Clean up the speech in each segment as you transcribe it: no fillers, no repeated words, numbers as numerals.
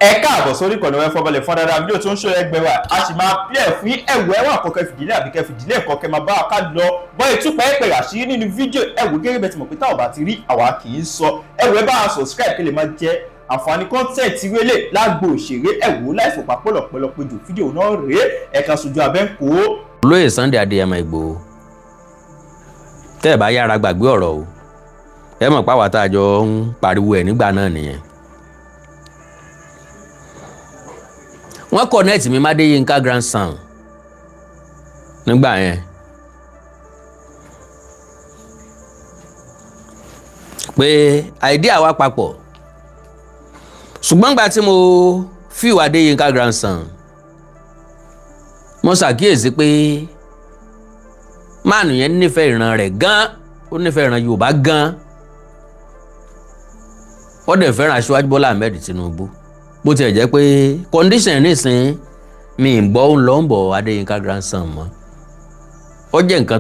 Ẹ káàbọ̀ sórí ìkànnì ẹ fọbalẹ̀ fún dáadáa. Fídíò tó ń ṣó ẹgbẹ́ wa, a sì máa pílẹ̀ fún ẹ̀wọ̀ ẹ̀wọ̀n àkọ́kẹ́ fìdílé àbíkẹ́ fìdílé ẹ̀kọ́ kẹ́ máa bá wa ká lọ bọ́ ìtúpẹ́ ẹ̀pẹ̀ àṣírí nínú fídíò. Ẹ̀wọ̀ gẹ́gẹ́ bẹ́ẹ̀ ti mọ̀ pé táwọn bá ti rí àwa kì í sọ. Ẹ̀wọ̀ ẹ bá wa subscribe kí lè máa jẹ àǹfààní content wélé lágbo òṣèré. Ẹ̀wọ̀ láìfò papọ̀lọpọ̀lọpọ̀ jù fídíò náà rèé, ẹ̀ka sojú abẹ́ ń kó. Olóyè Sunday Adéyẹmọ Ìgbòho, tẹ́ ẹ̀ bá yára gbàgbé ọ̀rọ̀ o, ẹ mọ̀ pàwọ́ tá a jọ ń pariwo ẹ̀ nígbà náà nìyẹn. Wọ́n connect mi Adéyínká grandson nígbà yẹn pé idea wa papọ̀, ṣùgbọ́n gba tí mo fíw Adéyínká grandson, mo ṣàkíyèsí pé máàlù yẹn nífẹ̀ẹ́ ìran rẹ̀ gan, ó nífẹ̀ẹ́ ìran Yorùbá gan, ó dẹ̀ fẹ́ràn Aṣíwájú Bọ́lá Ahmed Tinubu. Bó tiẹ̀ jẹ́ pé condition nísìn mi ń gbọ́ ń lọ ń bọ̀ Adéyínká grandson mọ́, ó jẹ́ nǹkan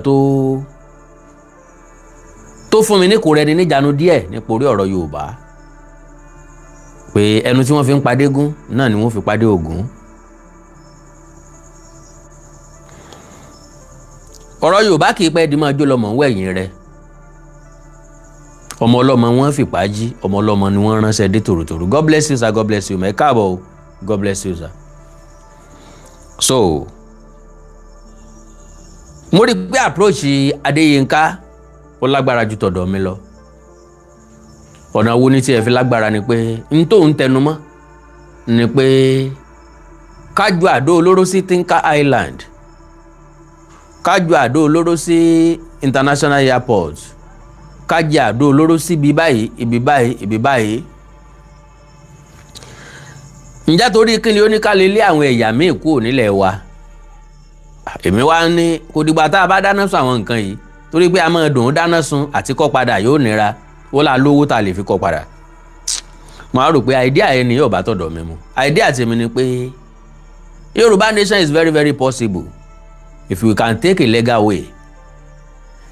tó fún mi ní kò rẹni níjànú díẹ̀ nípa orí ọ̀rọ̀ Yorùbá, pé ẹnu tí wọ́n fi ń padé gún náà ni wọ́n fi padé Ògún. Ọ̀rọ̀ Yorùbá kì í pẹ́ di máa jó lọ́mọ ń wẹ̀yìn rẹ̀. Ọmọ ọlọ́mọ wọn fìpá jí, ọmọ ọlọ́mọ ni wọ́n ránṣẹ́ dé tòrótòró. God bless you sir, God bless you mẹ́ káàbọ̀ o, God bless you sir. So mo rí i pé approach Adéyínká ó lágbára ju tọ̀dọ̀ mi lọ. Ọ̀nà wo ni tí ẹ fi lágbára ni pé n tó ń tẹnu mọ́ ni pé kájú àdó olóró sí Tinka Island, kájú àdó olóró sí International Airport, kájí àdó olóró sí ibi báyìí, ibi báyìí, ibi báyìí. Ǹjẹ́ torí kí ni ó ní ká lè lé àwọn ẹ̀yà míì kúrò nílẹ̀ wa? Èmi wá ní kò dìgbà tá a bá dáná sun àwọn nǹkan yìí, torí pé a máa dùn ún dáná sun àti kọ́ padà yóò nira, ó là lówó tá a lè fi kọ́ padà. Mo á rò pé idea yẹn ni yóò bá tọ̀dọ̀ mi mu. Idea tèmi ni pé Yorùbá nation is very very possible if we can take a legal way,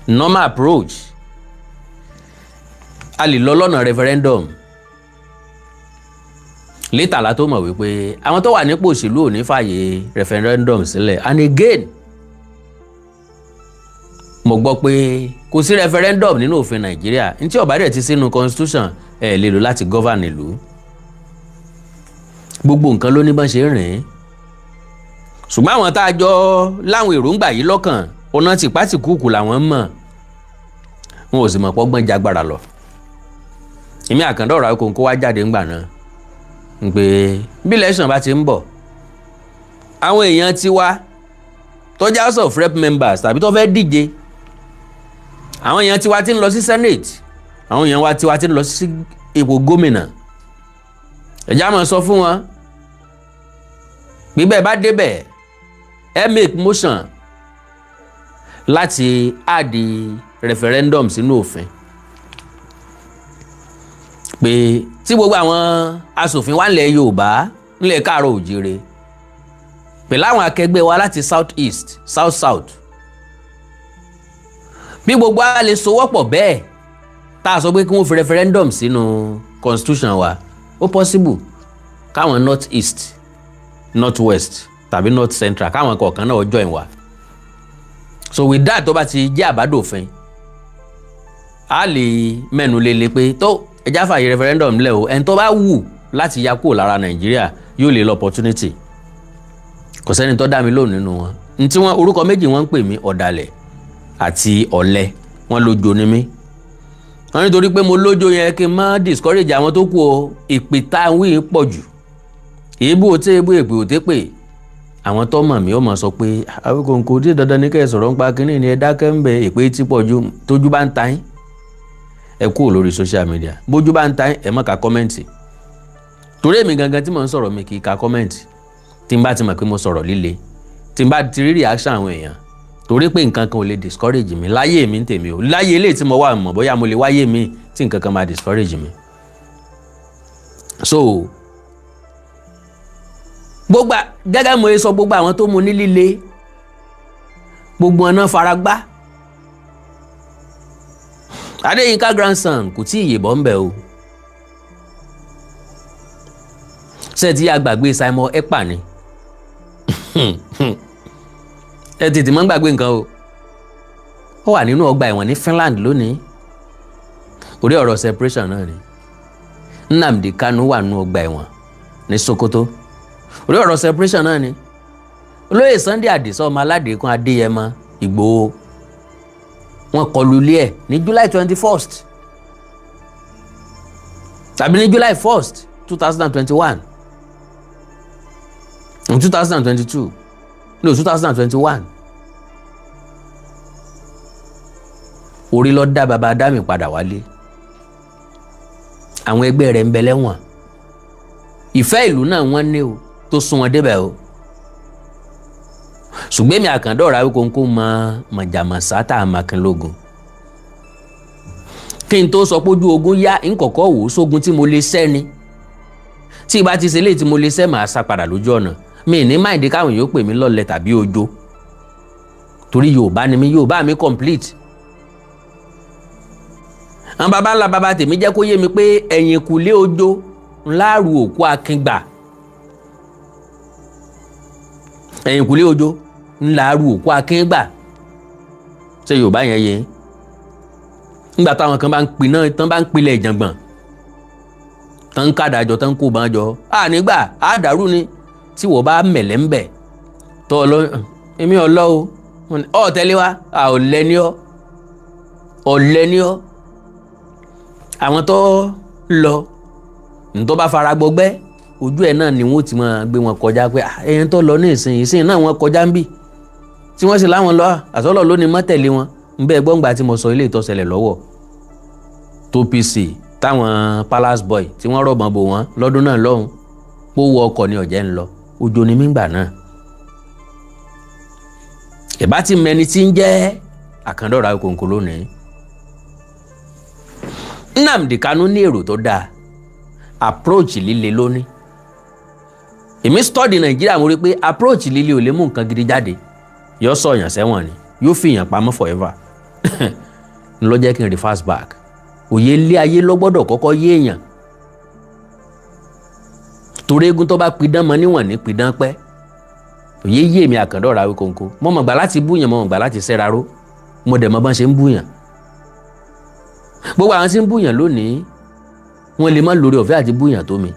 normal approach. A lè lọ lọ́nà referendum létà la tó mọ̀ wípé àwọn tó wà nípò òṣèlú ò ní fààyè referendum sílẹ̀. And again, mo gbọ́ pé kò sí referendum nínú òfin Nàìjíríà. Ntí ó bá dẹ̀ ti sínú constitution, ẹ̀ lè lò láti govern ìlú. Gbogbo nǹkan ló ní bọ́n ṣe ń rìn, ṣùgbọ́n àwọn tá a jọ láwọn èròǹgbà yìí lọ́kàn, ọ̀nà tìpátìkúùkù làwọn mọ̀, wọn ò sì mọ̀ pọ́gbọ́n jagbára lọ. Èmi Àkàndá ọ̀rọ̀ Awíkonko wá jáde ńgbà náà ń pé bí election bá ti ń bọ̀, àwọn èèyàn tiwa tó jẹ́ House of Rep members tàbí tó fẹ́ díje, àwọn èèyàn tiwa ti ń lọ sí Senate, àwọn èèyàn wa tiwa ti ń lọ sí ipò gómìnà, ẹ̀já máa sọ fún wọn gbígbẹ́ bá débẹ̀, ẹ make motion láti add referendum sínú òfin, pé tí gbogbo àwọn asòfin wa ńlẹ̀ Yorùbá, ńlẹ̀ káàárọ̀ òjìire, pẹ̀lú àwọn akẹgbẹ́ wa láti south east, south south, bí gbogbo wa lè sowọ́pọ̀ bẹ́ẹ̀ tá a sọ pé kí wọ́n fi referendum sínú constitution wa, ó possible káwọn north east, north west tàbí north central, káwọn kọ̀ọ̀kan náà join wa. So with that, tó bá ti jẹ́ àbádòfin, a lè mẹ́nu lélẹ̀ pé tó ẹjá fàyè referendum lẹ̀ o, ẹni tó bá wù láti ya kúrò lára Nàìjíríà yóò lè lọ opportunity. Kò sẹ́ni tó dá mi lóhùn nínú wọn. Ntí wọn orúkọ méjì wọn ń pè mí, ọ̀dàlẹ̀ àti ọ̀lẹ. Wọn lójo ni mí. Wọn nítorí pé mo lójo yẹn kí n má discourage àwọn tó kù o. Ìpè tá à ń wí pọ̀ jù, èébú òtí èébú, èpè òtí pè. Àwọn tó mọ̀ mí ó mọ̀ sọ pé Awíkonko tí dandan ní kẹ́ ẹ sọ̀rọ̀ ń pa kínní ni, ẹ dákẹ́ ń bẹ, èpè tí pọ̀ ju. Tójú bá ń ta yín, ẹ kúrò lórí social media. Bójú bá ń ta ẹ má ka comment, torí èmi gangan tí mò ń sọ̀rọ̀ mi kì í ka comment. Tí n bá ti mọ̀ pé mo sọ̀rọ̀ líle, tí n bá ti rí reaction àwọn èèyàn, torí pé nǹkan kan ò lè discourage mi láyé mi ń tèmi o, láyé eléyìí tí mo wà, mọ̀ bóyá mo lè wáyé mi tí nǹkan kan máa discourage mi. So gbogbo gẹ́gẹ́ mo sọ, gbogbo àwọn tó mu ní líle, gbogbo ọ̀nà faragbá. Adéyínká grandson kò tí ì yèbọ̀ ń bẹ̀ o. Ṣé ti yá gbàgbé Simon Ekpa ni? Ẹ tètè mọ́ gbàgbé nǹkan o. Ó wà nínú ọgbà ẹ̀wọ̀n ní Finland lónìí, orí ọ̀rọ̀ separation náà ni. Nnamdi Kanu wà nínú ọgbà ẹ̀wọ̀n ní Sokoto, orí ọ̀rọ̀ separation náà ni. Olóyè Sunday Adisa, ọmọ aládìkún Adéyẹmọ Ìgbòho, wọ́n kọlu ilé ẹ̀ ní July 21st tàbí ní July 1st, 2021, 2022, no, 2021. Orí ló dá baba Dámì padà wálé. Àwọn ẹgbẹ́ rẹ̀ ń bẹ lẹ́wọ̀n. Ìfẹ́ ìlú náà wọ́n ní o tó sún wọn débẹ̀ o. Ṣùgbọ́n èmi Àkàndọ̀rọ̀ Awíkonko mọ mọ̀jàmọ̀sá tá a máa. Kí n tó sọ pé ojú ogun yá, nkọ̀kọ́ wò ó sógun tí mo lè sẹ́ ni. Tí ibà ti ṣe léyìí tí mo lè sẹ́, màá sá padà lójú ọ̀nà mi ní máìndé káwọn yóò pè mí lọ́lẹ̀ tàbí ojo, torí Yorùbá ni mí, Yorùbá mi complete. Àwọn baba ńlá baba tèmi jẹ́ kó yé mi pé ẹ̀yìnkùlé ojo ńláàrú òkú akíngbà, ẹ̀yìnkùlé ojo ńláàrú òkú akíngbà. Ṣé Yorùbá yẹn yé? Nígbà táwọn kan bá ń pin náà tán, bá ń pilẹ̀ ìjàngbọ̀n tán, ń kàdájọ tán, ń kó bán jọ à nígbà á dàrú ni. Tí wọ́n bá mẹ̀lẹ́ ń bẹ̀ tọ́ ọ lọ, èmi ò lọ o, ọ tẹ́lẹ̀ wa à ọ̀lẹ ni ọ́, ọ̀lẹ ni ọ́. Àwọn tó lọ ntọ́ bá fara gbọgbẹ́, ojú ẹ̀ náà ni wọ́n ti máa gbé wọn kọjá pé ẹ̀yìn tó lọ ní ìsìn ìsìn náà wọ́n kọjá ń bì tí wọ́n sì láwọn lọ àsọlọ lónìí mọ́ tẹ̀lé wọn ń bẹ́ẹ̀ gbọ́ngbà tí mo sọ ilé ìtọ́sẹ̀lẹ̀ lọ́wọ́ tó PC táwọn Palace Boy tí wọ́n rọ̀bọ̀n bò wọ́n lọ́dún náà lọ́hùn pówó ọkọ̀ ni ọ̀jẹ̀ ń lọ ojo ni mígbà náà. Ìbá ti mẹni tí ń jẹ́ Àkàndọ̀rọ̀ Awíkonko lónìí. Nnamdi Kanu ní èrò tó dáa, approach líle lónìí. Èmi study Nàìjíríà, mo rí pé approach líle ò lè mú nǹkan gidi jáde, yóò sọ̀yàn sẹ́wọ̀n ni, yóò fìyàn pamọ́ forever. Ń lọ jẹ́ kí n reverse back. Òye ilé ayé ló gbọ́dọ̀ kọ́kọ́ yé èèyàn, torí eégún tó bá pidán mọ níwọ̀n ní pidán pẹ́. Òye yé mi, Àkàndọ̀rọ̀ Awíkonko. Mo mọ̀ gbà láti búyàn, mo mọ̀ gbà láti sẹ́ra ró, mo dẹ̀ mọ̀ bọ́n ṣe ń búyàn. Gbogbo àwọn tí ń búyàn lónìí, wọ́n lè má lórí ọ̀fẹ́ àti búyàn tó mi,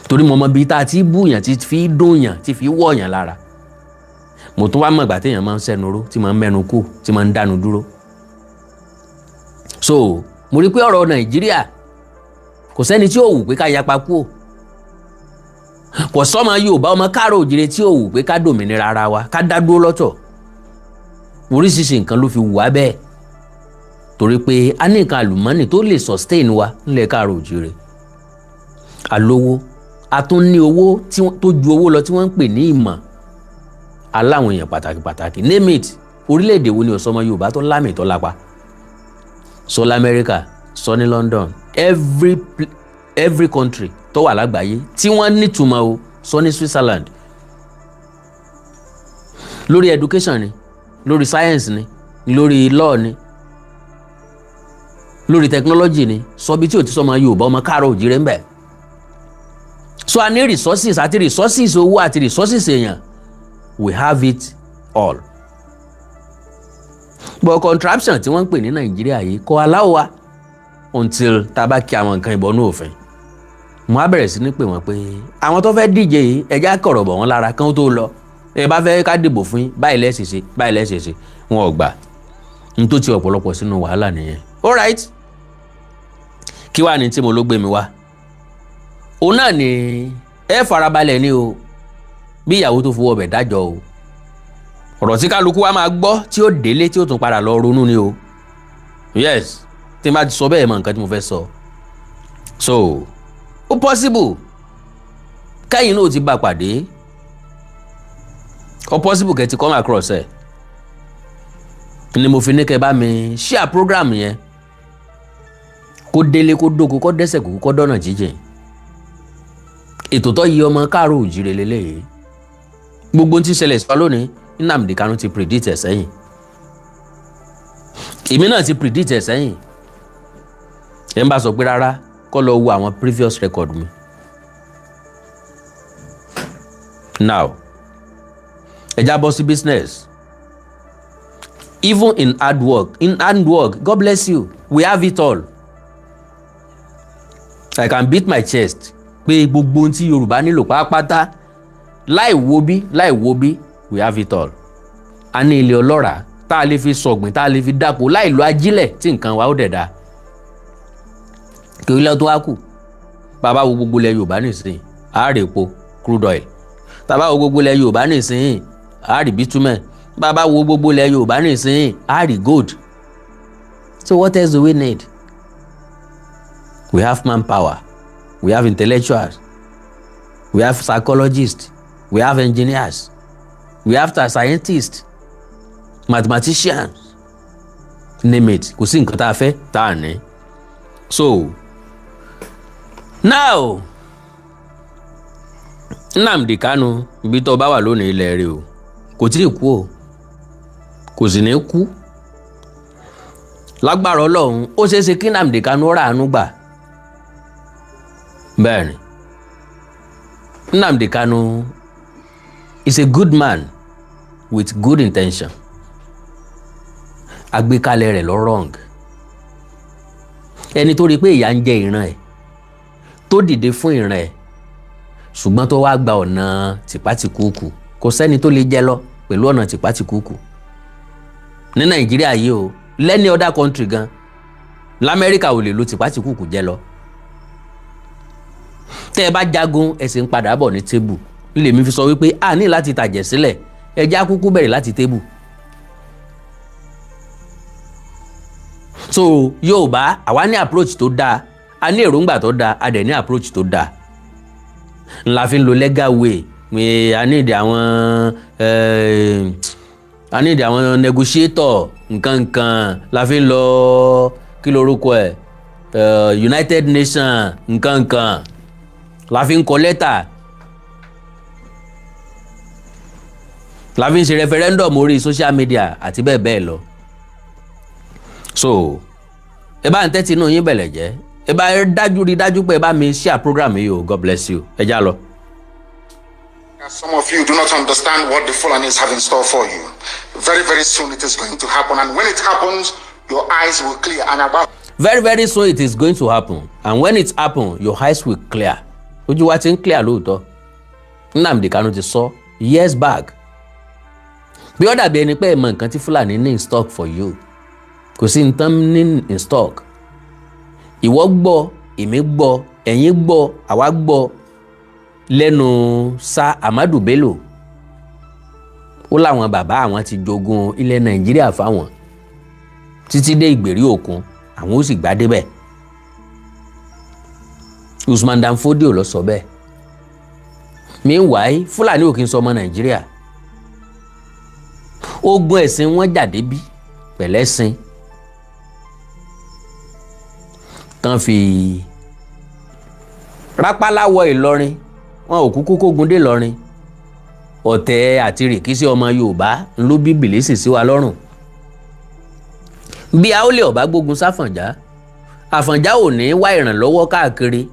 torí mo mọ bí tá a ti búyàn ti fi dùnyàn, ti fi wọ̀yàn lára. Mo tún wá mọ̀ ìgbà téèyàn máa ń sẹ́nu ró, tí máa ń mẹ́nu kú, tí máa ń dánu dúró. So mo rí pé ọ̀rọ̀ Nàìjíríà, kò sẹ́ni tí ò wù pé ká yapa kú o. Kò sọ́mọ Yorùbá, ọmọ káàró òjìrè tí ò wù pé ká dòmìnira ara wa, ká dá dúró lọ́tọ̀. Oríṣiríṣi nǹkan ló fi wù wá bẹ́ẹ̀, torí pé a ní nǹkan àlùmọ́nì tó lè sustain wa nílẹ̀ káàró òjìrè. Alówó, a tún ní owó tó ju owó lọ tí wọ́n ń pè ní ìmọ̀ aláwọn èèyàn pàtàkì pàtàkì. Name it, orílẹ̀-èdè wo ni ọ̀sọ́mọ Yorùbá tó lámì tó lápa? Sọ lamẹ́ríkà, sọ ní London, every country tó wà lágbàáyé tí wọ́n nítumọ̀ o, sọ ní Switzerland. Lórí education ni, lórí science ni, lórí law ni, lórí technology ni, sọ bí tí ò ti sọmọ Yorùbá, ọmọ káàrọ̀ òjìrè ń bẹ. So a ní resources, àti resources owó àti resources èèyàn, we have it all. But contraption tí wọ́n ń pè ní Nàìjíríà yìí kò allow wa until tá a bá kí àwọn nǹkan ìbọnú òfin. Mo á bẹ̀rẹ̀ sí ní pè wọ́n pé àwọn tó fẹ́ díje yìí, ẹ̀já kọ̀rọ̀ bọ̀ wọ́n lára kán tó lọ. Ẹ bá fẹ́ ká dìbò fún yín, báyìí lẹ́sẹ̀ ṣe, báyìí lẹ́sẹ̀ ṣe. Wọn ò gbà. N tó ti ọ̀pọ̀lọpọ̀ sínú wàhálà nìyẹn. All right, kí wàá ní tí mo ló gbé mi wá? Òun náà ni ẹ farabalẹ̀ ni o, bí ìyàwó tó fowó ọbẹ̀ dájọ́ o. Ọ̀rọ̀ tí kálukú wa máa gbọ́ tí ó délé, tí ó tún padà lọ ronú ni o. Yes, tí n bá ti sọ bẹ́ẹ̀, mọ nǹkan tí mo fẹ́ sọ. So ó possible kẹ́yìn náà ti bá pàdé, ó possible kẹ́ ti come across ẹ̀ ni mo fi ní kẹ́ bá mi share program yẹn, kó délé, kó dóko, kó dẹ́sẹ̀ kó kó dọ́nà jíjìn. Ètò tó yí ọmọ káàró òjìrè lélẹ́yìí. Gbogbo ohun tí ń ṣẹlẹ̀ sọ lónìí, Nnamdi Kanu ti predict ẹ̀ sẹ́yìn, èmi náà ti predict ẹ̀ sẹ́yìn. Ẹ̀ ń bá sọ pé rárá, kó lọ wo àwọn previous record mi. Now, ẹ já bọ́ sí business. Even in hard work, in hard work, God bless you, we have it all. I can beat my chest pé gbogbo ohun tí Yorùbá nílò pátápátá, láì wo bí, láì wo bí, we have it all. A ní ilẹ̀ ọlọ́ràá tá a lè fi sọ̀gbìn, tá a lè fi dáko láì lo ajílẹ̀, tí nǹkan wa ó dẹ̀ da. Kí ilé tó wá kù, bàbá wo gbogbo ilẹ̀ Yorùbá nìsín, a rí epo, crude oil. Tàbá wo gbogbo ilẹ̀ Yorùbá nìsín, a rí bitumen. Bàbá wo gbogbo ilẹ̀ Yorùbá nìsín, a rí gold. So what else do we need? We have manpower, we have intellectuals, we have psychologists, we have engineers, we have scientists, mathematicians, name it. Kò sí nǹkan tá a fẹ́ tá a ní. So now, Nnamdi Kanu, ibi tó bá wà lónìí, ilẹ̀ rẹ o, kò tí ì kú o, kò sì ní kú lágbára Ọlọ́run. Ó ṣeé ṣe kí Nnamdi Kanu rà àánú gbà. Bẹ́ẹ̀ ni, Nnamdi Kanu is a good man with good intention. Àgbékalẹ̀ rẹ̀ lọ wrong. Ẹni tó rí i pé ìyà ń jẹ ìran ẹ̀, tó dìde fún ìran ẹ̀, ṣùgbọ́n tó wá gba ọ̀nà tìpátìkúùkù, kò sẹ́ni tó lè jẹ́ lọ pẹ̀lú ọ̀nà tìpátìkúùkù ní Nàìjíríà yìí o. Lẹ́ni other country gan, Lamẹ́ríkà, ò lè lo tìpátìkúùkù jẹ́ lọ. Tẹ́ ẹ bá jagun, ẹ sì ń padà bọ̀ ní table. Lèmi fi sọ wípé a ní láti tàjẹ̀ sílẹ̀, ẹ jẹ́ á kúkú bẹ̀rẹ̀ láti table. So Yorùbá, àwa ní approach tó dáa, a ní èròǹgbà tó dáa, a dẹ̀ ní approach tó dáa ńlá fi ń lo legal way. A need àwọn negotiator, nǹkan nǹkan la fi ń lọ, kí lorúkọ ẹ̀, United Nations, nǹkan nǹkan la fi ń kọ lẹ́tà, la fi ń ṣe referendum orí social media àti bẹ́ẹ̀ bẹ́ẹ̀ lọ. So ẹ bá ń tẹ́tí inú yín bẹ̀lẹ̀ jẹ́, ẹ bá dájú, rí dájú pé ẹ bá mi share program yìí o. God bless you. Ẹ já lọ. Some of you do not understand what the Fulanis have in store for you. Very, very soon it is going to happen. And when it happens, your eyes will clear. And about Very, very soon it is going to happen, and when it happen, your eyes will clear. Ojú wa ti ń clear lóòótọ́. Nnamdi Kanu ti sọ years back bí ó dàbí ẹni pé ẹ mọ nǹkan tí Fúlàní ní in stock for you. Kò sí nǹkan ní in stock. Ìwọ gbọ́, èmi gbọ́, ẹ̀yin gbọ́, àwa gbọ́ lẹ́nu Sir Ahmadu Bello. Ó láwọn bàbá àwọn ti jogun ilẹ̀ Nàìjíríà fáwọn títí dé ìgbèrí òkun, àwọn ó sì gbá débẹ̀. Usman Dan Fodio ló sọ bẹ́ẹ̀. Meanwhile, Fúlàní ò kí ń sọ ọmọ Nàìjíríà. Ogun ẹ̀sìn wọn jáde bí pẹ̀lẹ́sìn tán fi rápálá wọ Ìlọrin. Wọn ò kúkú kógun dé Ìlọrin. Ọ̀tẹ̀ àti rìkíṣí ọmọ Yorùbá ló bí bìlísì sí wa lọ́rùn. Bí Aólè ọ̀bá gbógun sáfọ̀njá, Àfọ̀njá ò ní wá ìrànlọ́wọ́ káàkiri.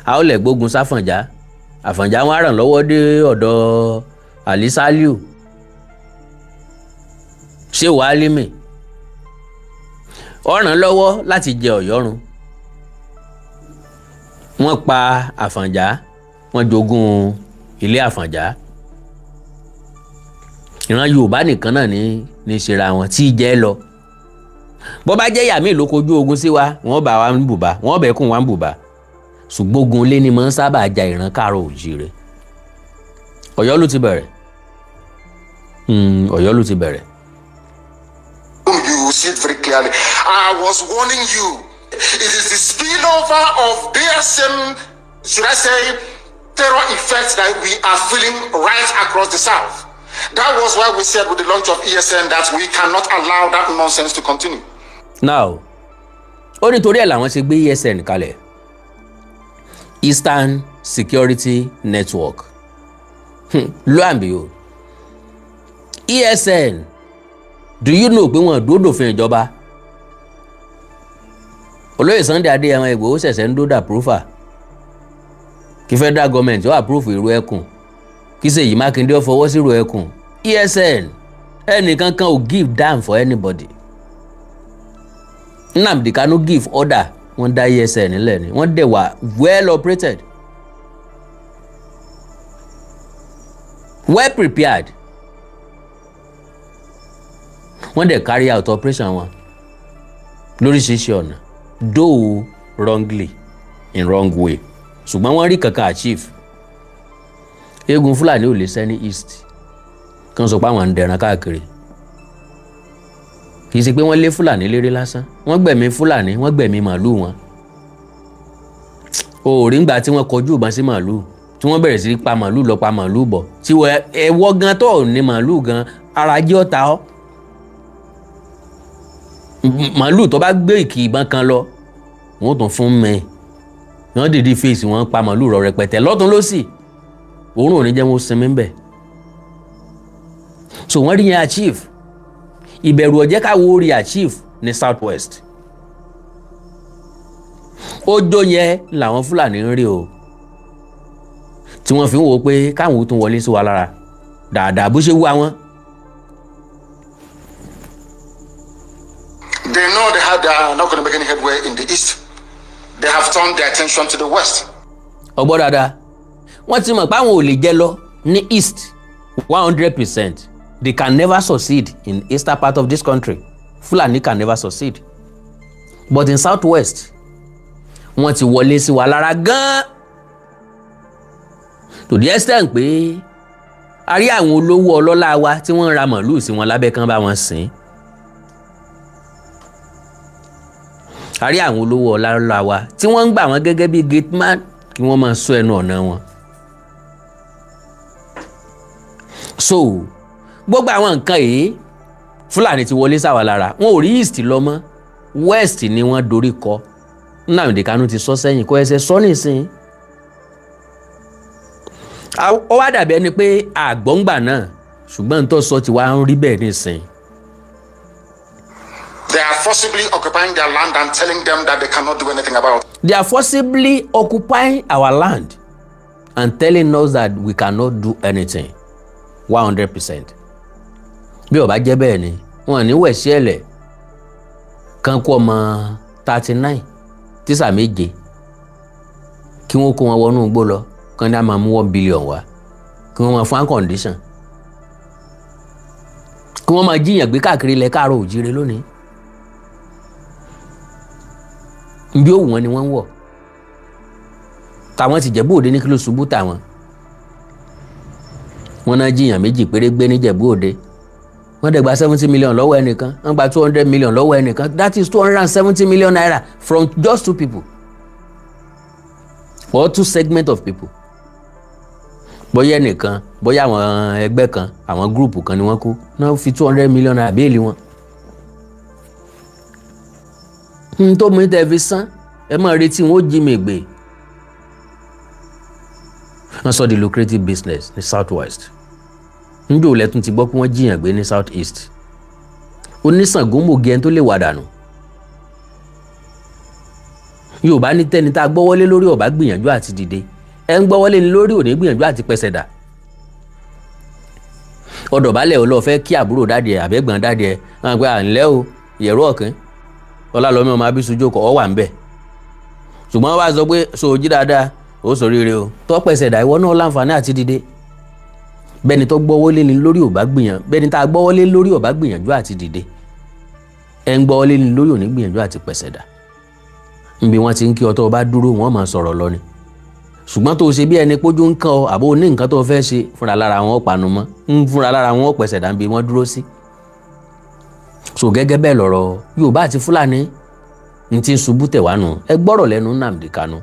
Aólè gbógun sáfọ̀njá, Àfọ̀njá wọn á ràn lọ́wọ́ dé ọ̀dọ̀ Ali Saliu, ṣé wàá límì ó ràn lọ́wọ́ láti jẹ Ọ̀yọ́ run. Wọ́n pa Àfọ̀njá, wọ́n jogún ilé Àfọ̀njá. Ìran Yorùbá nìkan náà ní ṣera wọn tí í jẹ́ lọ. Bó bá jẹ́ yàmí ló kojú ogun sí wa, wọ́n bá wa ń bùbá, wọ́n bẹ̀ kún wa ń bùbá. Ṣùgbọ́n ogun ilé ni mọ̀ ń sábà ja ìran káàrọ̀ òjíire. Ọ̀yọ́ ló ti bẹ̀rẹ̀. Ọ̀yọ́ ló ti bẹ̀rẹ̀. You will see it very clearly. I was warning you. It is the spillover of their same, should I say, terror effects that we are feeling right across the South. That was why we said with the launch of ESN that we cannot allow that nonsense to continue. Now, ó nítorí ẹ̀ làwọn ṣe gbé ESN kalẹ̀, Eastern Security Network. Lo and behold, ESN, do you know pé wọn dúró dòfin ìjọba? Olóyè Sunday Adéyẹmọ Ìgbòho ṣẹ̀ṣẹ̀ ń dódà approval kí federal government ó approve ìrú ẹkùn. Kí Ṣèyí Mákindé ó fọwọ́ sí ìrù ẹkùn ESN, ẹnìkan kan ò give damn for anybody. Nnamdi Kanu give order, wọ́n dá ESN nílẹ̀ ni, wọ́n dẹ̀ wà well operated, well prepared. Wọ́n dẹ̀ carry out operation wọn lóríṣiríṣi ọ̀nà, though wrongly, in wrong way, ṣùgbọ́n wọ́n rí kankan achieve. Eégún Fúlàní ò lè sẹ́ ní east kí wọ́n sọ pé àwọn ń dẹran káàkiri. Kì í ṣe pé wọ́n lé Fúlàní léré lásán, wọ́n gbẹ̀mí Fúlàní, wọ́n gbẹ̀mí màálù wọn. Òòrí ńgbà tí wọ́n kọjú ìbọn sí màálù, tí wọ́n bẹ̀rẹ̀ sí pa màálù lọ, pa màálù bọ̀, tí wọ́n ẹ̀wọ́ gan tó ní màálù gan ara jẹ́ ọ̀tá ọ́. Màálù tó bá gbé ìkì ìbọn kan lọ, wọ́n tún fún mi, wọ́n dìde fèsì, wọ́n pa màálù rọ rẹpẹtẹ lọ́tún lọ́sì. Òórùn ò ní jẹ́ wọ́n sinmi ń bẹ̀. So wọ́n rí yẹn achieve. Ìbẹ̀rù ọ̀jẹ́ káwọ́ rí achieve ní south west. Ọjọ́ yẹn làwọn Fúlàní ń rí o, tí wọ́n fi ń wò ó pé káwọn ó tún wọlé sí wa lára dáadáa bó ṣe wú àwọn. They know they are not going to make any headway in the east. They have turned their attention to the west. Ọgbọ́n dáadáa, wọ́n ti mọ̀ pé àwọn ò lè jẹ lọ ní east 100%. They can never succeed in eastern part of this country. Fulani can never succeed, but in south west, wọ́n ti wọlé sí wa lára gan-an to the extent pé a rí àwọn olówó ọlọ́lá wa tí wọ́n ń ra màlúù sí wọn lábẹ́ kan bá wọn sìn. A rí àwọn olówó ọlọ́lá wa tí wọ́n ń gbà wọ́n gẹ́gẹ́ bí gate man kí wọ́n máa sọ ẹnu ọ̀nà wọn. So gbogbo àwọn nǹkan yìí, Fúlàní ti wọlé sáwa lára, wọn ò rí east lọ mọ́, west ni wọ́n dorí kọ. Nnamdi Kanu ti sọ sẹ́yìn, kó ẹsẹ̀ sọ nísìnyí. Ó wá dàbí ẹni pé àgbọ̀ngbà náà, ṣùgbọ́n tó sọ ti wá ń rí bẹ́ẹ̀ nísìnyí. They are forcibly occupying their land and telling them that they cannot do anything about it. They are forcibly occupying our land and telling us that we cannot do anything 100%. Bí ó bá jẹ́ bẹ́ẹ̀ ni, wọn ní wẹ̀sí ẹ̀lẹ̀ kan kó ọmọ 39 tíṣà 7 kí wọ́n kó wọn wọnú igbó lọ, kán ní a máa mú 1 billion wá, kí wọ́n máa fún condition, kí wọ́n máa jíyàn gbé káàkiri ilẹ̀ káàárọ̀ òjíire lónìí. Nbí òwú wọn ni wọ́n ń wọ̀ táwọn ti Jẹ̀bú Òde ní kí ló ṣubú táwọn. Wọ́n náà jíyàn 2 péré gbé ní Jẹ̀bú Òde, wọ́n dẹ̀ gba 70 million lọ́wọ́ ẹnìkan, wọ́n gba 200 million lọ́wọ́ ẹnìkan. That is ₦270 million from just two people or two segment of people. Bóyá ẹnìkan, bóyá àwọn ẹgbẹ́ kan, àwọn group kan ni wọ́n kú náà fi ₦200 million bail wọn. N tó mú tẹ́ fi sán, ẹ máa retí wọn ó jí mi gbé. Wọ́n sọ di lucrative business ní south west. Níjó lẹ́tún ti gbọ́ pé wọ́n jiyàn gbé ní south east? Oníṣàngómògì ẹni tó lè wà dànù. Yorùbá ní tẹ́ni tá a gbọ́wọ́lé lórí ọ̀bá gbìyànjú àti dìde, ẹ ń gbọ́wọ́lé ní lórí òní gbìyànjú àti pẹsẹ̀ dà. Ọ̀dọ̀bálẹ̀ ò lọ fẹ́ kí àbúrò daddy ẹ̀ àbẹ́gbọ̀n daddy ẹ̀ wọn pé à ń lẹ́ o, ìyẹ̀rú ọ̀kín ọlálọ́mí ọmọ abísújókòó ọ wà ń bẹ̀. Ṣùgbọ́n wọ́n bá sọ pé sojí dáadáa, ó sòríire o, tọ́pẹ̀sẹ̀ dà, ìwọ náà láǹfààní àti dìde. Bẹ́ni tó gbọ́wọ́lé ni lórí ò bá gbìyànjú, bẹ́ni tá a gbọ́wọ́lé lórí ò bá gbìyànjú àti dìde, ẹ ń gbọ́wọ́lé ni lórí ò ní gbìyànjú àti pẹ̀sẹ̀ dà. Níbi wọ́n ti ń kí ọ, tó o bá dúró, wọ́n máa sọ̀rọ̀ lọ ni. Ṣùgbọ́n tó o ṣe bí ẹni pójú ń kàn ọ, àbó ní nǹkan tó o fẹ́ ṣe, fúnra lára wọn panu mọ́ ń fúnra lára wọn pẹ̀sẹ̀ dà níbi wọ́n dúró sí. So gẹ́gẹ́ bẹ́ẹ̀ lọ̀rọ̀ Yorùbá àti Fúlàní ń ti ń ṣubú tẹ̀ wá nù. Ẹ gbọ́rọ̀ lẹ́nu Nnamdi Kanu.